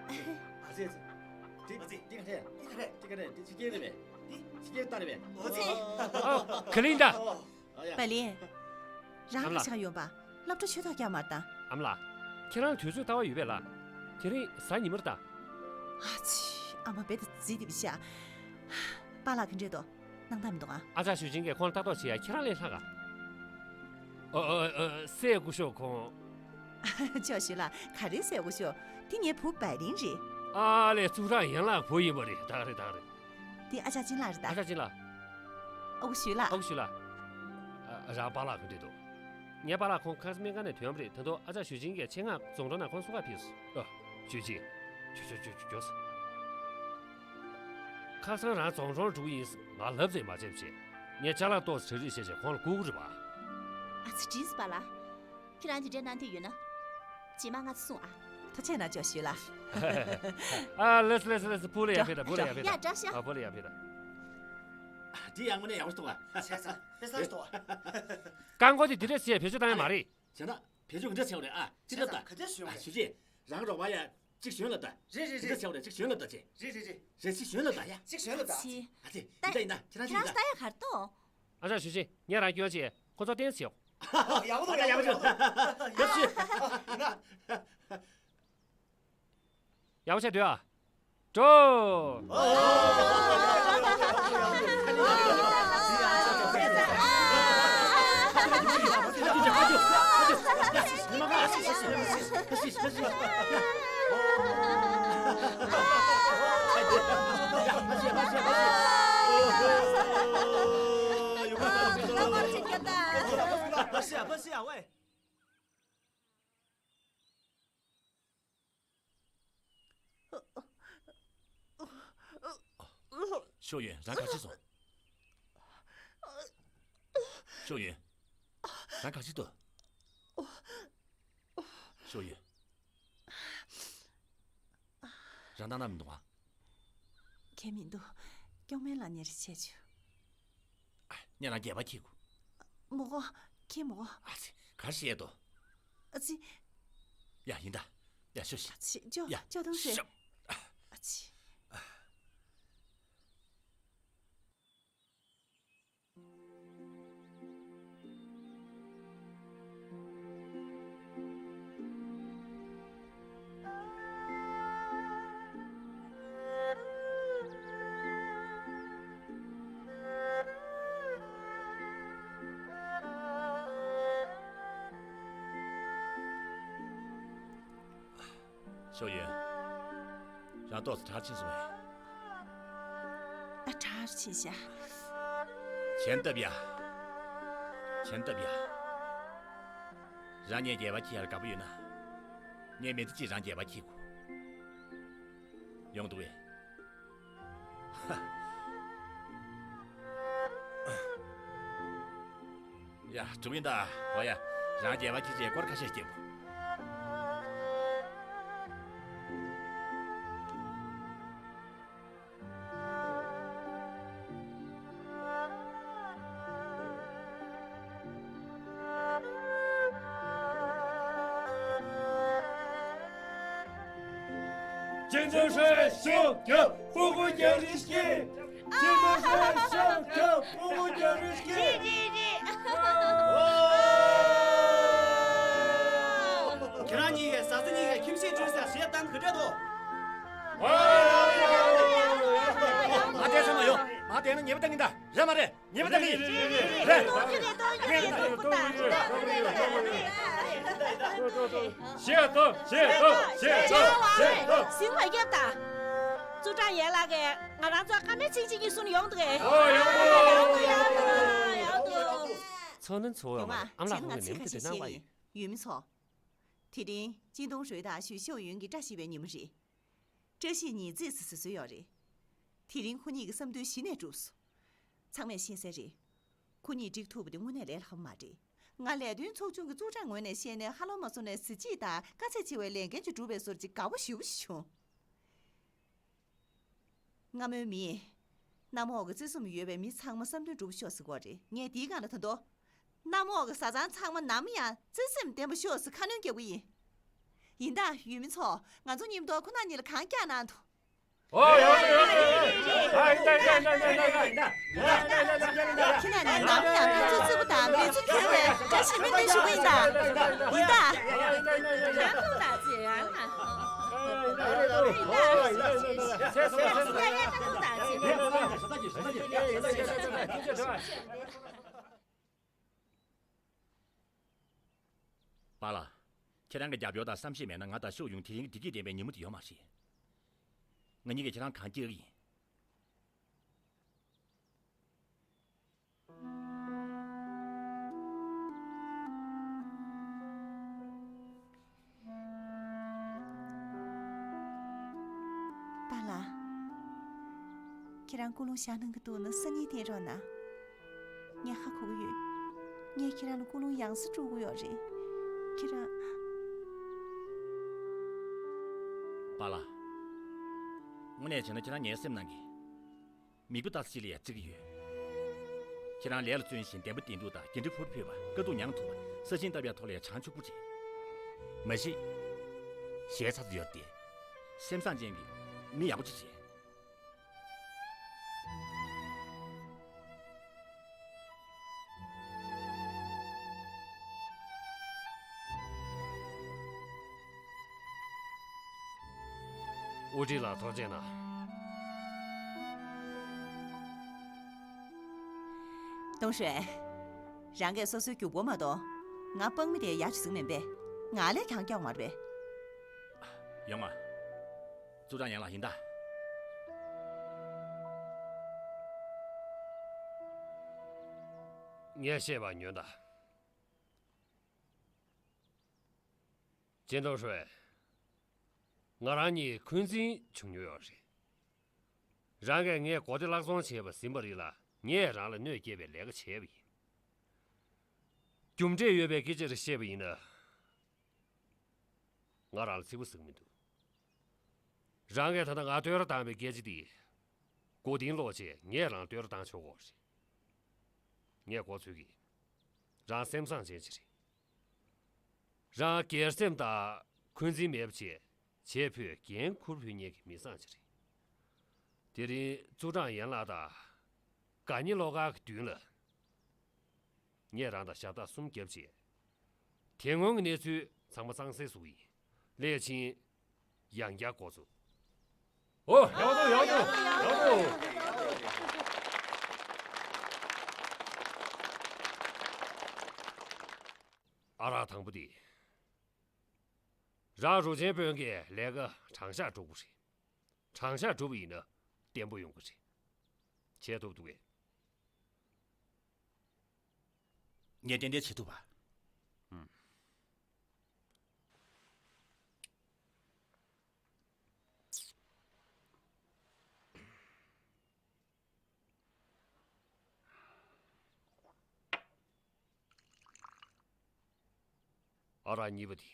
ཨ་ཙི་ཨ་ཙི། འདི་འདི་ག་རེ། འདི་ག་རེ། འདི་ག་རེ། འདི་ཕྱི་རྒྱལ་རེད་པས། འདི་ཕྱི་རྒྱལ་ལྟ་རེད་པས། ཨ་ཙི། ཨ། ག་རེ་ཡིན་ད། ཨ་ཡ། པཱ་ལི། རང་ཨ་མ་ལགས། ག་ཞིག་ཡོད་པ། སློབ་གྲྭ་ཆོས་ཐོག་རྒྱག་མར་བཏང་། ཨ་མ་ལགས། ཁྱེད་རང་དུས་ཚོད་ལྟ་བ་ཡོད་པས་ལགས། དེ་རིང་གཟའ་ཉི་མ་རེད་ད། ཨ་ཙི། ཨ་མ་རྦད་དེ་བརྫིས་བསྡད་པ་ཤག་པཱ་ལགས་ག་འདྲས་འདུག་སྣང་དག་མི་འདུག་ཨ། ཨ་ཅག་ཞུ་ཅིན་གྱིས་ཁོང་ལ་ལྟ་རྟོག་བྱེད་ཡ་ཁྱེད་རང་ལས་ལྷག་ག་ཨོ་ཨོ་ཨོ། སྲས་སྐུ་ཞབས་ཁོང་། ཅོ་ཞུས་ལགས། ག་རེ་སྲས་སྐུ་ཞབས། དེ་ངའི་བུ་པའི་ལིན་རེད། ཨ་ལས། ཙུའུ་ཀྲང་ཡན་ལགས་བུ་ཡིན་པ་རེད། ད་རེད། ད་རེད། དེ་ཨ་ཅག་ཅིན་ལགས་རེད་ད། ཨ་ཅག་ཅིན་ལགས། ཨ་ཁུ་ཞུས་ལགས། ཨ་ཁུ་ཞུས་ལགས། ཨ། རང་པཱ་ལགས་ག་འདྲས་འདུག་ངའི་པཱ་ལགས་ཁོང་ཁ་སང་སྨན་ཁང་ནས་ཐོན་པ་རེད། ད་དུང་ཨ་ཅག་ཞུ་ཅིན་གྱིས་ཆེད་མངགས་རྫོང་གྲོང་ནང་ཁོང་བསུ་གར་ཕེབས་སོང་། ཨ། ཞུ་ཅིན། ཁྱོད་ཁྱོད་ཁྱོད་ཁྱོད་ཁྱོད། ཁ་སང་རང་རྫོང་གྲོང་འགྲོ་གི་ཡིན་ཟེར་ང་ལབ་ཙམ་མ་བྱས་པ་བྱས། ངས་ཅ་ལག་ཏོག་ཙམ་གྲ་སྒྲིག་བྱས་བྱས་ཁོང་ལ་བསྐུར་གི་རེད་པ། ཨ་ཙི། བྲིས་སོང་པཱ་ལགས། ཁྱེད་རང་དེ་འདྲའི་གནང་འདོད་ཡོད་ན། རྗེས་མ་ང་ཚོ་སོང་ཨ། ཐུགས་རྗེ་གནང་། ཅོ་ཞུས་ལགས། ཨ། ལགས་སོ་ལགས་སོ་ལགས་སོ། ཕུག་ལ་ཡར་ཕེབས་དང་། ཕུག་ལ་ཡར་ཕེབས་དང་། ཡ། བཀྲ་ཤིས། ཨ། ཕུག་ལ་ཡར་ཕེབས་དང་། འདི་ཡང་དངོས་གནས་ཡག་པོ་འདུག་ཨ། བྱས་ཙང་དཔེ་བཟང་འདུག་ཨ། རྐང་འཁོར་དེ་འདི་འདྲས་བྱས་བེད་སྤྱོད་བཏང་ཡ་མ་རེད། བྱས་ན་བེད་སྤྱོད་ག་འདྲས་བྱས་པ་རེད་ཨ། ཅི་ལབ་ད། བྱས་ཙང་ག་འདྲས་བྱུང་བ་རེད། ཨ། ཞུ་ཅིན། རང་རོགས་པ་ཡ་གཅིག་ཞོན་ལབ་ད། རེད་རེད་རེད། ག་འདྲས་བྱས་པ་རེད། གཅིག་ཞོན་ལབ་ད་ཅེ། རེད་རེད་རེད། རེད། གཅིག་ཞོན་ལབ་ད་ཡ། གཅིག་ཞོན་ལབ་ད། ཨ་ཙི། ཨ་ཙི། ད་ཡིན་ད་ཡིན་ད། ཁྱེད་རང་ཅིག་ཡིན་ད། ཁྱེད་རང་ལྟ་ཡ་ག་རེ་འདུག་ཨ་ཅག་ཞུ་ཅིན། ངས་རང་སྐྱོན་བྱས། ཁོ་ཚོ་ཏན་ཟེར། ཡག་པོ་འདུག་ཡག་པོ་འདུག་ཡག་པོ་བྱས། ཡག་པོ་བྱས་སྡོད་ཨ། འགྲོ། ཤོ་ཡོན། རང་ག་ཅི་སོང་། ཤོ་ཡོན། རང་ག་ཅི་འདུག་ཤོ་ཡོན། རང་སྣང་དག་མི་འདུག་ཨ། གང་ཡང་མི་འདུག་སྐྱོང་མེད་ལ་ཉེ་རེ་བྱས་བྱུང་། ཨ། ངས་རང་སྒལ་པ་འཁྱེར་དགོས། མི་དགོས། འཁྱེར་མི་དགོས། ཨ་ཙི། ག་རེ་བྱེད་དོ། ཨ་ཙི། ཡ། ཡིན་ད། ཡ། ཤོག་ཤིག་ཨ་ཙི། ཅོ། ཡ། ཅོ་དུང་ཧྲེ། ཤོག་ཨ་ཙི། ཤོ་ཡོན། རང་ཏོག་ཙམ་དྲག་ཕྱིན་སོང་ངས། ཨ། དྲག་ཕྱིན་ཤག་མཆན་བཏབ་ཡ། མཆན་བཏབ་ཡ། རང་ངའི་སྒལ་པ་འཁྱེར་ཡར་དགའ་པོ་ཡོད་ན། ངས་མི་ཚེ་གཅིག་རང་སྒལ་པ་འཁྱེར་དགོས། ཡོང་འདུག་པས། ཧ། ཡ། འགྲུབ་ཡིན་ད། འོ་ཡ། རང་སྒལ་པ་འཁྱེར་བྱས་སྐོར་ཁ་ཤས་བརྒྱབ། སྤྱི་ཚོགས་ཧྲལ་ཤོག་རྒྱབ་སྤུ་གུ་རྒྱག་རེས་ཀྱིས། སྤྱི་ཚོགས་ཧྲལ་ཤོག་རྒྱབ་སྤུ་གུ་རྒྱག་རེས་ཀྱིས། རེད་རེད་རེད། ཁྱེད་རང་གཉིས་ཀས་བཟའ་ཚོ་གཉིས་ཀས་ཁྱིམ་གཞིས་བསྐྲུན་ས་གཞས་བཏང་གི་འདྲ་འདུག་མ་བསྡད་ས་མ་ཡོང་། མ་བསྡད་ན་ཉེས་པ་གཏང་གི་ད། རེད་མ་རེད། ཉེས་པ་གཏང་གི་རེད། རེད། གཏོང་གི་རེད། གཏོང་གི་རེད། གཏོང་གི་རེད། ཞེས་ཏོ་ཞེས་ཏོ་ཞེས་ཏོ་ཞེས་ཏོ། ཟིང་བ་རྒྱབ་དང་། ཙུའུ་ཀྲང་ཡན་ལགས་ཀྱིས་ང་རང་ཚོ་ཀ་མེད་ཚིག་གཅིག་གཉིས་གསུང་ཡོང་འདུག་གས། ཨོ་ཡོང་འདུག་ཚོ་ནན་ཚོ་ཡོང་མ་ཨམ་ལགས་ཧོང་གི་ནེམ་དེ་དེ་ནང་བ་ཡིན། ཡུལ་མི་ཚོ། དེ་རིང་ཅིན་ཏུང་ཧྲོས་དང་ཞུས་ཤོ་ཡུན་གྱི་བཀྲ་ཤིས་པའི་ཉིན་མོ་རེད། བཀྲ་ཤིས་གཉིས་རྩིས་སུ་བཟོས་བཟོས་ཡོད་རེད། དེ་རིང་ཁོ་གཉིས་ཀྱི་བསམ་འདུན་གཞི་ནས་འགྲུབ་སོང་། ཚང་མས་ཤེས་གསལ་རེད། ཁོ་གཉིས་འགྲིག་ཐུབ་པ་དེ་དངོས་གནས་ལས་སླ་པོ་མ་རེད། ང་ལས་དོན་ཚོགས་ཆུང་གི་ཙུའུ་ཀྲང་ངོས་ནས་བཤད་ན་ཧ་ལམ་མ་སོང་ནས་གཟི་བརྗིད་དང་དཀའ་ཚེགས་ཆེ་བའི་ལས་འགན་ཅིག་འགྲུབ་པའི་བཟོ་འདྲ་ཅིག་དགའ་པོ་ཞེ་པོ་ཅིག་བྱུང་། སྔ་མོའི་མིས། གནམ་འོག་གི་བརྩི་སྲུང་ཡོད་པའི་མི་ཚང་མ་བསམ་དོན་འགྲུབ་ཤོག་ཟེར་གོ་རེད། ངས་འདིའི་སྒང་ལ་ད་དོ། གནམ་འོག་གི་བཟའ་ཚང་ཚང་མ་ནམ་ཡང་བརྩེ་སེམས་ལྡན་པ་ཤོག་ཟེར་ཁ་སྣོན་རྒྱག་གི་ཡིན། ཡིན་ད་ཡུལ་མི་ཚོ་ང་ཚོ་མཉམ་དུ་ཁོ་ན་གཉིས་ལ་གང་རྒྱག་གནང་ཐུབ། ཨོ་ཡོད་ཡོད་ཡོད་ཡོད། ཨ་ཡིན་ད་ཡིན་ད་ཡིན་ད་ཡིན་ད་ཡིན་ད། ཁྱེད་རྣམས་ནི་ནམ་ཡང་ཕན་ཚུན་བརྩེ་པོ་དང་འབད་བརྩོན་བྱེད་པའི་བཀྲ་ཤིས་སྨོན་འདུན་ཞུ་གི་ཡིན་ད། ཡིན་ད། པཱ་ལགས། ཁྱེད་རང་གི་རྒྱབ་སྐྱོར་དང་བསམ་ཤེས་མེད་ན་ང་དང་ཤོ་ཡུང་དེ་རིང་བདེ་སྐྱིད་ལྡན་པའི་ཉིན་མོ་དེ་ཡོད་མ་རེད། ང་གཉིས་ཀྱིས་ཁྱེད་རང་གང་སྐྱེལ་གི་ཡིན། པཱ་ལགས། ཁྱེད་རང་ཀུན་སློང་བཞག་གནང་གི་འདུག་ན་སང་ཉིན་བསྟན་རོགས་གནང་། ངས་ཧ་གོ་གི་ཡོད། ངས་ཁྱེད་རང་ལ་ཀུན་སློང་ཡང་སེ་སྤྲོད་ཀྱི་ཡོད་རེད། ཁྱེད་རང་། པཱ་ལགས། དངོས་གནས་བྱས་ན་ཁྱེད་རང་ངའི་སེམས་ནང་གི་མིག་དཔེ་ལྟ་ས་ཅིག་ལ་ཡང་བརྩི་གི་ཡོད། ཁྱེད་རང་ལས་ལ་བརྩོན་ཞིང་བདེན་པ་བདེན་ལུགས་དང་འགན་འཁྲི་ཕུར་ཕུད་པ། དཀའ་སྡུག་མྱངས་ཐུབ་པ། ས་ཞིང་བཏབ་ཡག་ཐོག་ལ་ཡང་བྱང་ཆུབ་པོ་རེད། མ་གཞི། ཞལ་ཚ་ཚ་ཡོད་དེ། སེམས་བཟང་ཅན་གྱི་མི་ཡག་པོ་ཅིག་རེད། དབུ་ཁྲིད་ལགས་ཐུགས་རྗེ་གནང་། ཏུང་ཧྲོས། རང་གིས་སོ་སོའི་རྒྱུག་པོ་མ་གཏོང་། ང་དཔང་མི་དེ་ཡག་ཅིག་བཟུང་མིན་པས། ང་ལས་ཀྱང་སྐྱོ་མ་རེད་པས། ཡོང་ང་། ཙུའུ་ཀྲང་ཡན་ལགས་ཡིན་ད། ངས་བཤད་པ་ཉོན་དང་། ཅིན་ཏུང་ཧྲོས། ང་རང་གཉིས་འཁོན་འཛིན་བྱུང་མྱོང་ཡོད་རེད། རང་གིས་ངས་གོ་བདེ་བརླག་སོང་བྱས་པ་ཟིན་པ་རེད་ལ། ངས་རང་ལ་གནོད་སྐྱེལ་བའི་ལས་ཀ་བྱས་པ་ཡིན། རྒྱུ་འབྲས་ཡོད་པའི་སྐད་ཆ་རེ་བཤད་པ་ཡིན་ན། ང་རང་ལ་ཚིག་པ་ཟིན་མི་འདུག་རང་གིས་ད་ལྟ་ང་བསྟོད་ར་བཏང་བའི་སྐད་ཆ་འདི། མགོ་རྟིང་སློག་བྱས་ངས་རང་བསྟོད་ར་བཏང་ཆོག་གོ་རེད། ངས་གོ་ཚོད་ཀྱིས། རང་སེམས་བཟང་ཅན་ཅིག་རེད། རང་སྒེར་སེམས་དང་འཁོན་འཛིན་མེད་པ་བྱས། བྱས་ཕོད་འགན་འཁུར་ཕོད་མཁན་གྱི་མི་བཟང་ཅིག་རེད། དེ་རིང་ཙུའུ་ཀྲང་ཡན་ལགས་དང་། དགའ་ཉེ་བློ་དཀར་གྱི་མདུན་ལ། ངས་རང་དང་ཞབས་སྟེགས་གསུམ་བརྒྱབ་རྗེས། དེ་སྔོན་གྱི་གནས་ཚུལ་ཚང་མ་གཙང་སེལ་བཟོ་གི་ཡིན། སླད་ཕྱིན་ཡང་བསྐྱར་འགོ་ཚུགས། ཨོ། ཡག་པོ་འདུག་ཡག་པོ་འདུག་ཡག་པོ་འདུག་ཨ་རག་དང་པོ་དེ། རང་རུ་ཆེན་དཔོན་གྱིས་ལས་ཀ་དྲང་གཞག་འགྲོ་གི་རེད། དྲང་གཞག་འགྲུབ་པ་ཡིན་ན་བརྟན་པོ་ཡོང་གི་རེད། བྱེད་ཐུབ་འདུག་གས། ངས་ཏན་ཏན་བྱེད་ཐུབ་པ། ཨུམ། ཨ་རག་གཉིས་པ་དེ།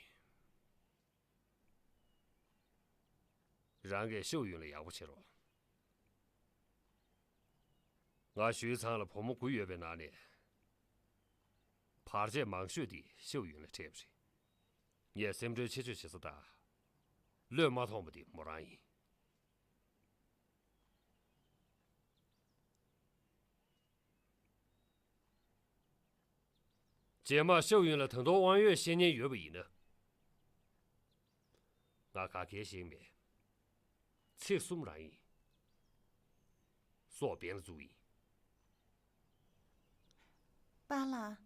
རང་གིས་ཤོ་ཡུན་ལ་ཡག་པོ་བྱེད་རོགས། ང་ཞུས་ཚང་ལ་བུ་མོ་དགུ་ཡོད་པའི་ནང་ནས། བར་ཆད་མང་ཤོས་དེ་ཤོ་ཡུན་ལ་འཕྲད་པ་རེད། ངས་སེམས་ཁྲལ་ཆེ་ཤོས་བྱེད་ས་དང་། བློས་མ་ཐོངས་པ་དེ་མོ་རང་ཡིན། རྗེས་མ་ཤོ་ཡུན་ལ་ད་དུང་དབང་ཡོད་བཤད་ཉེན་ཡོད་པ་ཡིན་ན། ང་ག་གེ་ཞིག་མེད། ཚིག་གསུམ་རང་ཡིན། སྲོག་འབེན་ལ་བཙུགས་ཡིན། པཱ་ལགས།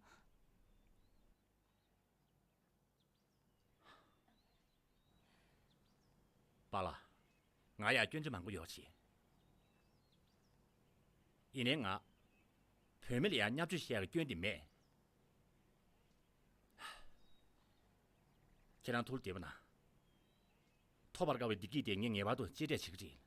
པཱ་ལགས། ང་ཡང་སྐྱོན་ཆ་མང་པོ་ཡོད་རེད། ཡིན་ནའི་ང་བུད་མེད་ལ་ཡང་བརྙས་བཅོས་བྱེད་ཡག་གི་སྐྱོན་དེ་མེད། ཁྱེད་རང་ཐུགས་ལ་བདེ་པོ་གནང་། ཐོབ་པར་དཀའ་བའི་བདེ་སྐྱིད་དེ་ངས་ངེས་པར་དུ་གཅེས་སྤྲས་བྱེད་ཀྱི་རེད།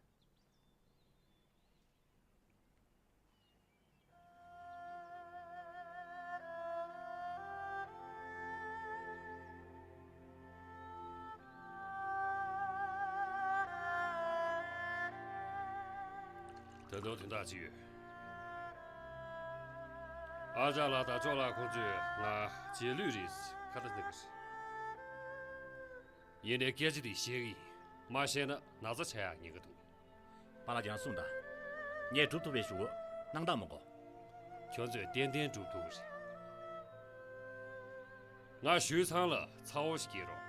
ད་དུང་དོན་དག་ཅིག་ཡོད། ཨ་ཅག་ལགས་དང་ཅོ་ལགས་ཁོང་ཚོས་ང་རྗེས་ལུས་རེད་ཁ་ཏ་ཟེར་གི་རེད། ཡིན་ནའི་སྐད་ཆ་དེ་བཤད་གི་ཡིན། མ་བཤད་ན་ན་ཚ་ཆགས་ཡག་ཉེན་ཁ་འདུག་པཱ་ལགས་ཀྱིས་གསུངས་དང་། ངས་སྒྲུབ་ཐུབ་པའི་ཞུ་སྒོ་གནང་དང་མི་དགོས། ཁྱོད་ཚོས་ཏན་ཏན་སྒྲུབ་ཐུབ་ཀྱི་རེད། ང་ཞུས་ཚང་ལ་ཚ་བོ་ཞིག་སྐྱེལ་རོགས།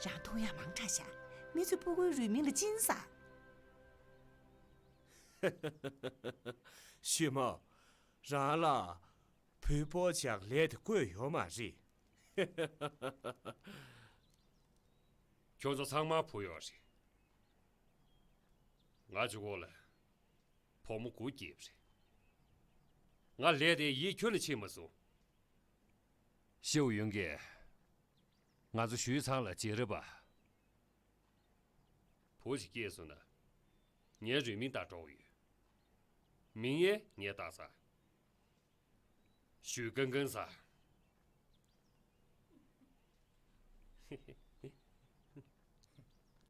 རང་མཐོང་ཡག་མང་དྲགས་ཤག་མི་ཚོས་སྤུ་གུའི་རུས་མིང་ལ་སྦྱིན་ས། ཞུས་མོ། རང་ལ་བུ་སྤོ་བྱ་ཡག་ལས་དེ་བསྐོས་ཡོད་མ་རེད། ཁྱོད་ཚོ་ཚང་མ་བུ་ཡོད་རེད། ང་གཅིག་པོ་ལ་བུ་མོ་དགུ་སྐྱེས་པ་རེད། ང་ལས་དེ་ཡིད་ཁྱོན་ནས་ཆེས་མ་སོང་། ཤེའུ་ཡུན་གྱིས་ང་ཚོ་ཞུས་ཚང་ལ་རྗེས་རབས་པ་བུ་ཞིག་སྐྱེས་སོང་ན། ངའི་རུས་མིང་བཏགས་འགྲོ་གི་ཡོད། མིང་ཡང་ངས་བཏགས་ཚར། ཞུས་ཀང་ཀང་ཟེར།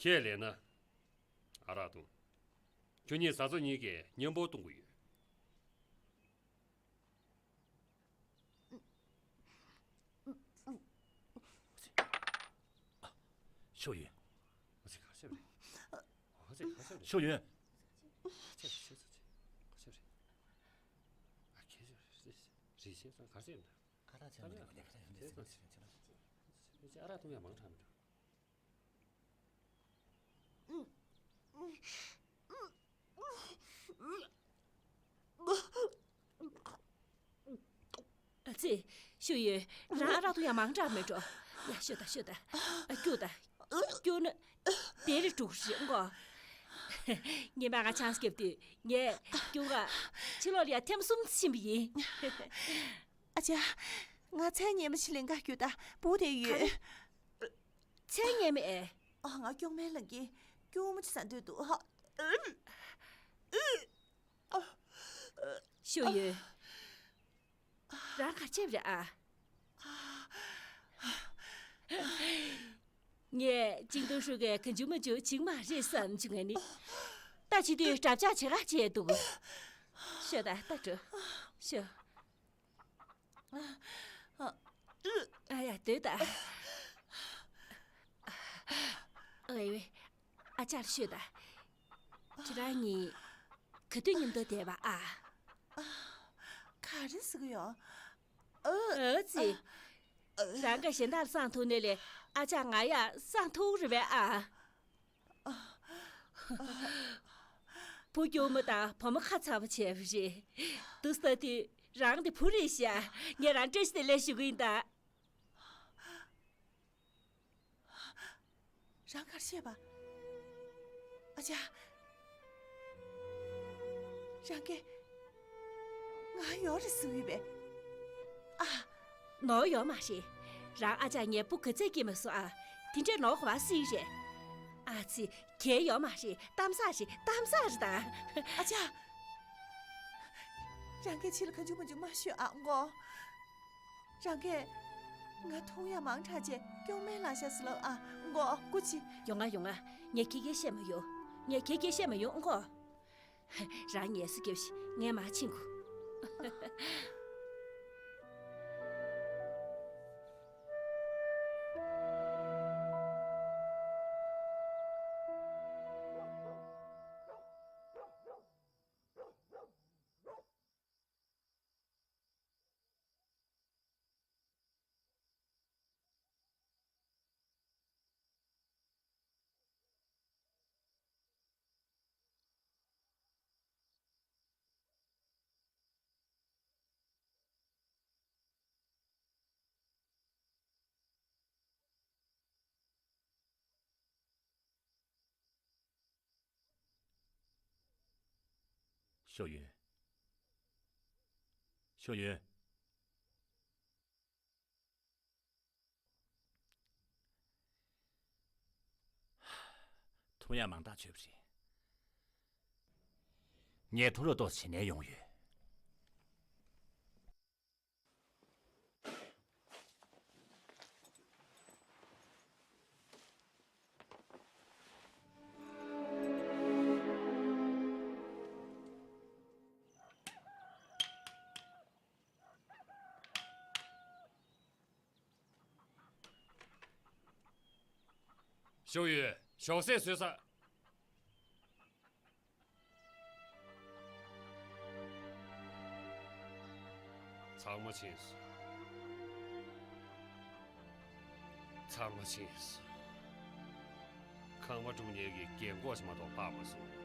ཁྱེད་ལས་ན། ཨ་རག་འཐུང་། ཁྱོད་གཉིས་བཟའ་ཚོ་གཉིས་ཀས་མཉམ་པོ་འཐུང་གི་ཡོད། ཤོ་ཡོན། ཤོ་ཡོན། ཨ་རག་འཐུང་ཡག་མང་དྲགས་མི་འདུག་ཨ་ཙི། ཤོ་ཡོན། རང་ཨ་རག་འཐུང་ཡག་མང་དྲགས་མེད་འགྲོ། ཡ་ཤོད་དང་ཤོད་དང་། ཨ་སྐྱུག་དང་། སྐྱུག་ན། དེ་རེ་འགྲོ་གི་རེད་མགོ། ངས་མ་ང་ཆང་སྐྱབས་དུས་ངས་སྐྱུག་ག་ཕྱི་ལོགས་ལ་ཡ་ཐེངས་གསུམ་ཕྱིན་པ་ཡིན། ཨ་ཅག་ང་ཚལ་ཉེ་མ་ཞིག་ལེན་ག་རྒྱུ་ད་བུ་དེ་ཡོད། ཚལ་ཉེ་མ་ཨེ། ཨ་ང་སྐྱུག་མེར་ལངས་ཀྱིན་སྐྱུག་མོ་ཅིག་ཟ་འདོད་འདུག་ཧ། ཤོ་ཡོན། རང་ག་རེ་བྱས་པ་རེད་ཨ། ངས་ཅིང་ཏུང་ཧྲུའུ་གིས་གང་བྱུང་མང་བྱུང་བྱེད་ཀྱི་མ་རེད་བསམ་བྱུང་ངས་ནི། ད་བྱེད་དུས་དྲ་བཅག་བྱེད་ག་བྱས་འདུག་ཤོད་ད་ད་འགྲོ། ཤོད། ཨ་ཡ་སྡོད་ད། ཨེ་ཝེ། ཨ་ཅག་ལ་ཤོད་ད། ཁྱེད་རང་གཉིས་ག་དུས་མཉམ་དུ་བསྡད་པ་ཨ། ག་རེ་ཟེར་གི་ཡོད། ཨ་ཙི། རང་ག་གཞན་དག་ལ་བསང་འཐུང་ནས་ལས་ཨ་ཅག་ང་ཡ་བསང་འཐུང་རེད་པས་ཨ། བུ་སྐྱུག་མོ་དང་བུ་མོ་ཁ་ཚ་བོ་བྱས་པ་རེད། འདུག་ས་དུས་རང་དེ་བུ་རེད་ཤག་ངས་རང་བཀྲ་ཤིས་བདེ་ལེགས་ཞུ་གི་ཡིན་ད། རང་ག་རེ་བཤད་པ། ཨ་ཅག་རང་གིས་ང་ཡོད་རེད་ཟེར་གི་ཡོད་པས། ཨ། ནོར་ཡོད་མ་རེད། རང་ཨ་ཅག་ངའི་བུ་ག་ཚད་སྐྱེས་མ་སོང་ཨ། དེ་འདྲའི་ནོར་ག་པར་སྲིད་རེད། ཨ་ཙི། གལ་ཡོད་མ་རེད། གཏམ་བཟང་རེད། གཏམ་བཟང་རེད་ད། ཨ་ཅག་རང་གིས་ཕྱི་ལ་གང་བྱུང་མང་བྱུང་མ་ཤོད་ཨ་མགོ། རང་གིས་ང་འཐུང་ཡག་མང་དྲགས་བྱས་སྐྱུག་མེར་ལངས་ཤག་ཟེར་ལབ་ཨ་མགོ་སྐུ་མཁྱེན། ཡོང་ང་ཡོང་ང་། ངས་ཁྱེད་ཀྱིས་བཤད་མ་ཡོང་། ངས་ཁྱེད་ཀྱིས་བཤད་མ་ཡོང་མགོ། རང་ངལ་གསོ་རྒྱབ་ཤིག་ངས་མར་ཕྱིན་དགོས། ཞའོ་ཡུན། ཞའོ་ཡུན། ཐུག་ཡག་མང་དྲགས་བྱུང་བ་རེད། ངས་ཐུགས་ལ་ཏོག་ཙམ་ནས་ཡོང་ཡོད། ཞའོ་ཡུན། ཞའོ་སན་བཟོས་ཚར། ཚང་མ་ཕྱིན་སོང་། ཚང་མ་ཕྱིན་སོང་། ཁང་པ་སྒྲུབ་མཁན་གྱི་རྒན་གོག་ཅིག་མ་གཏོགས་ཕར་མ་སོང་།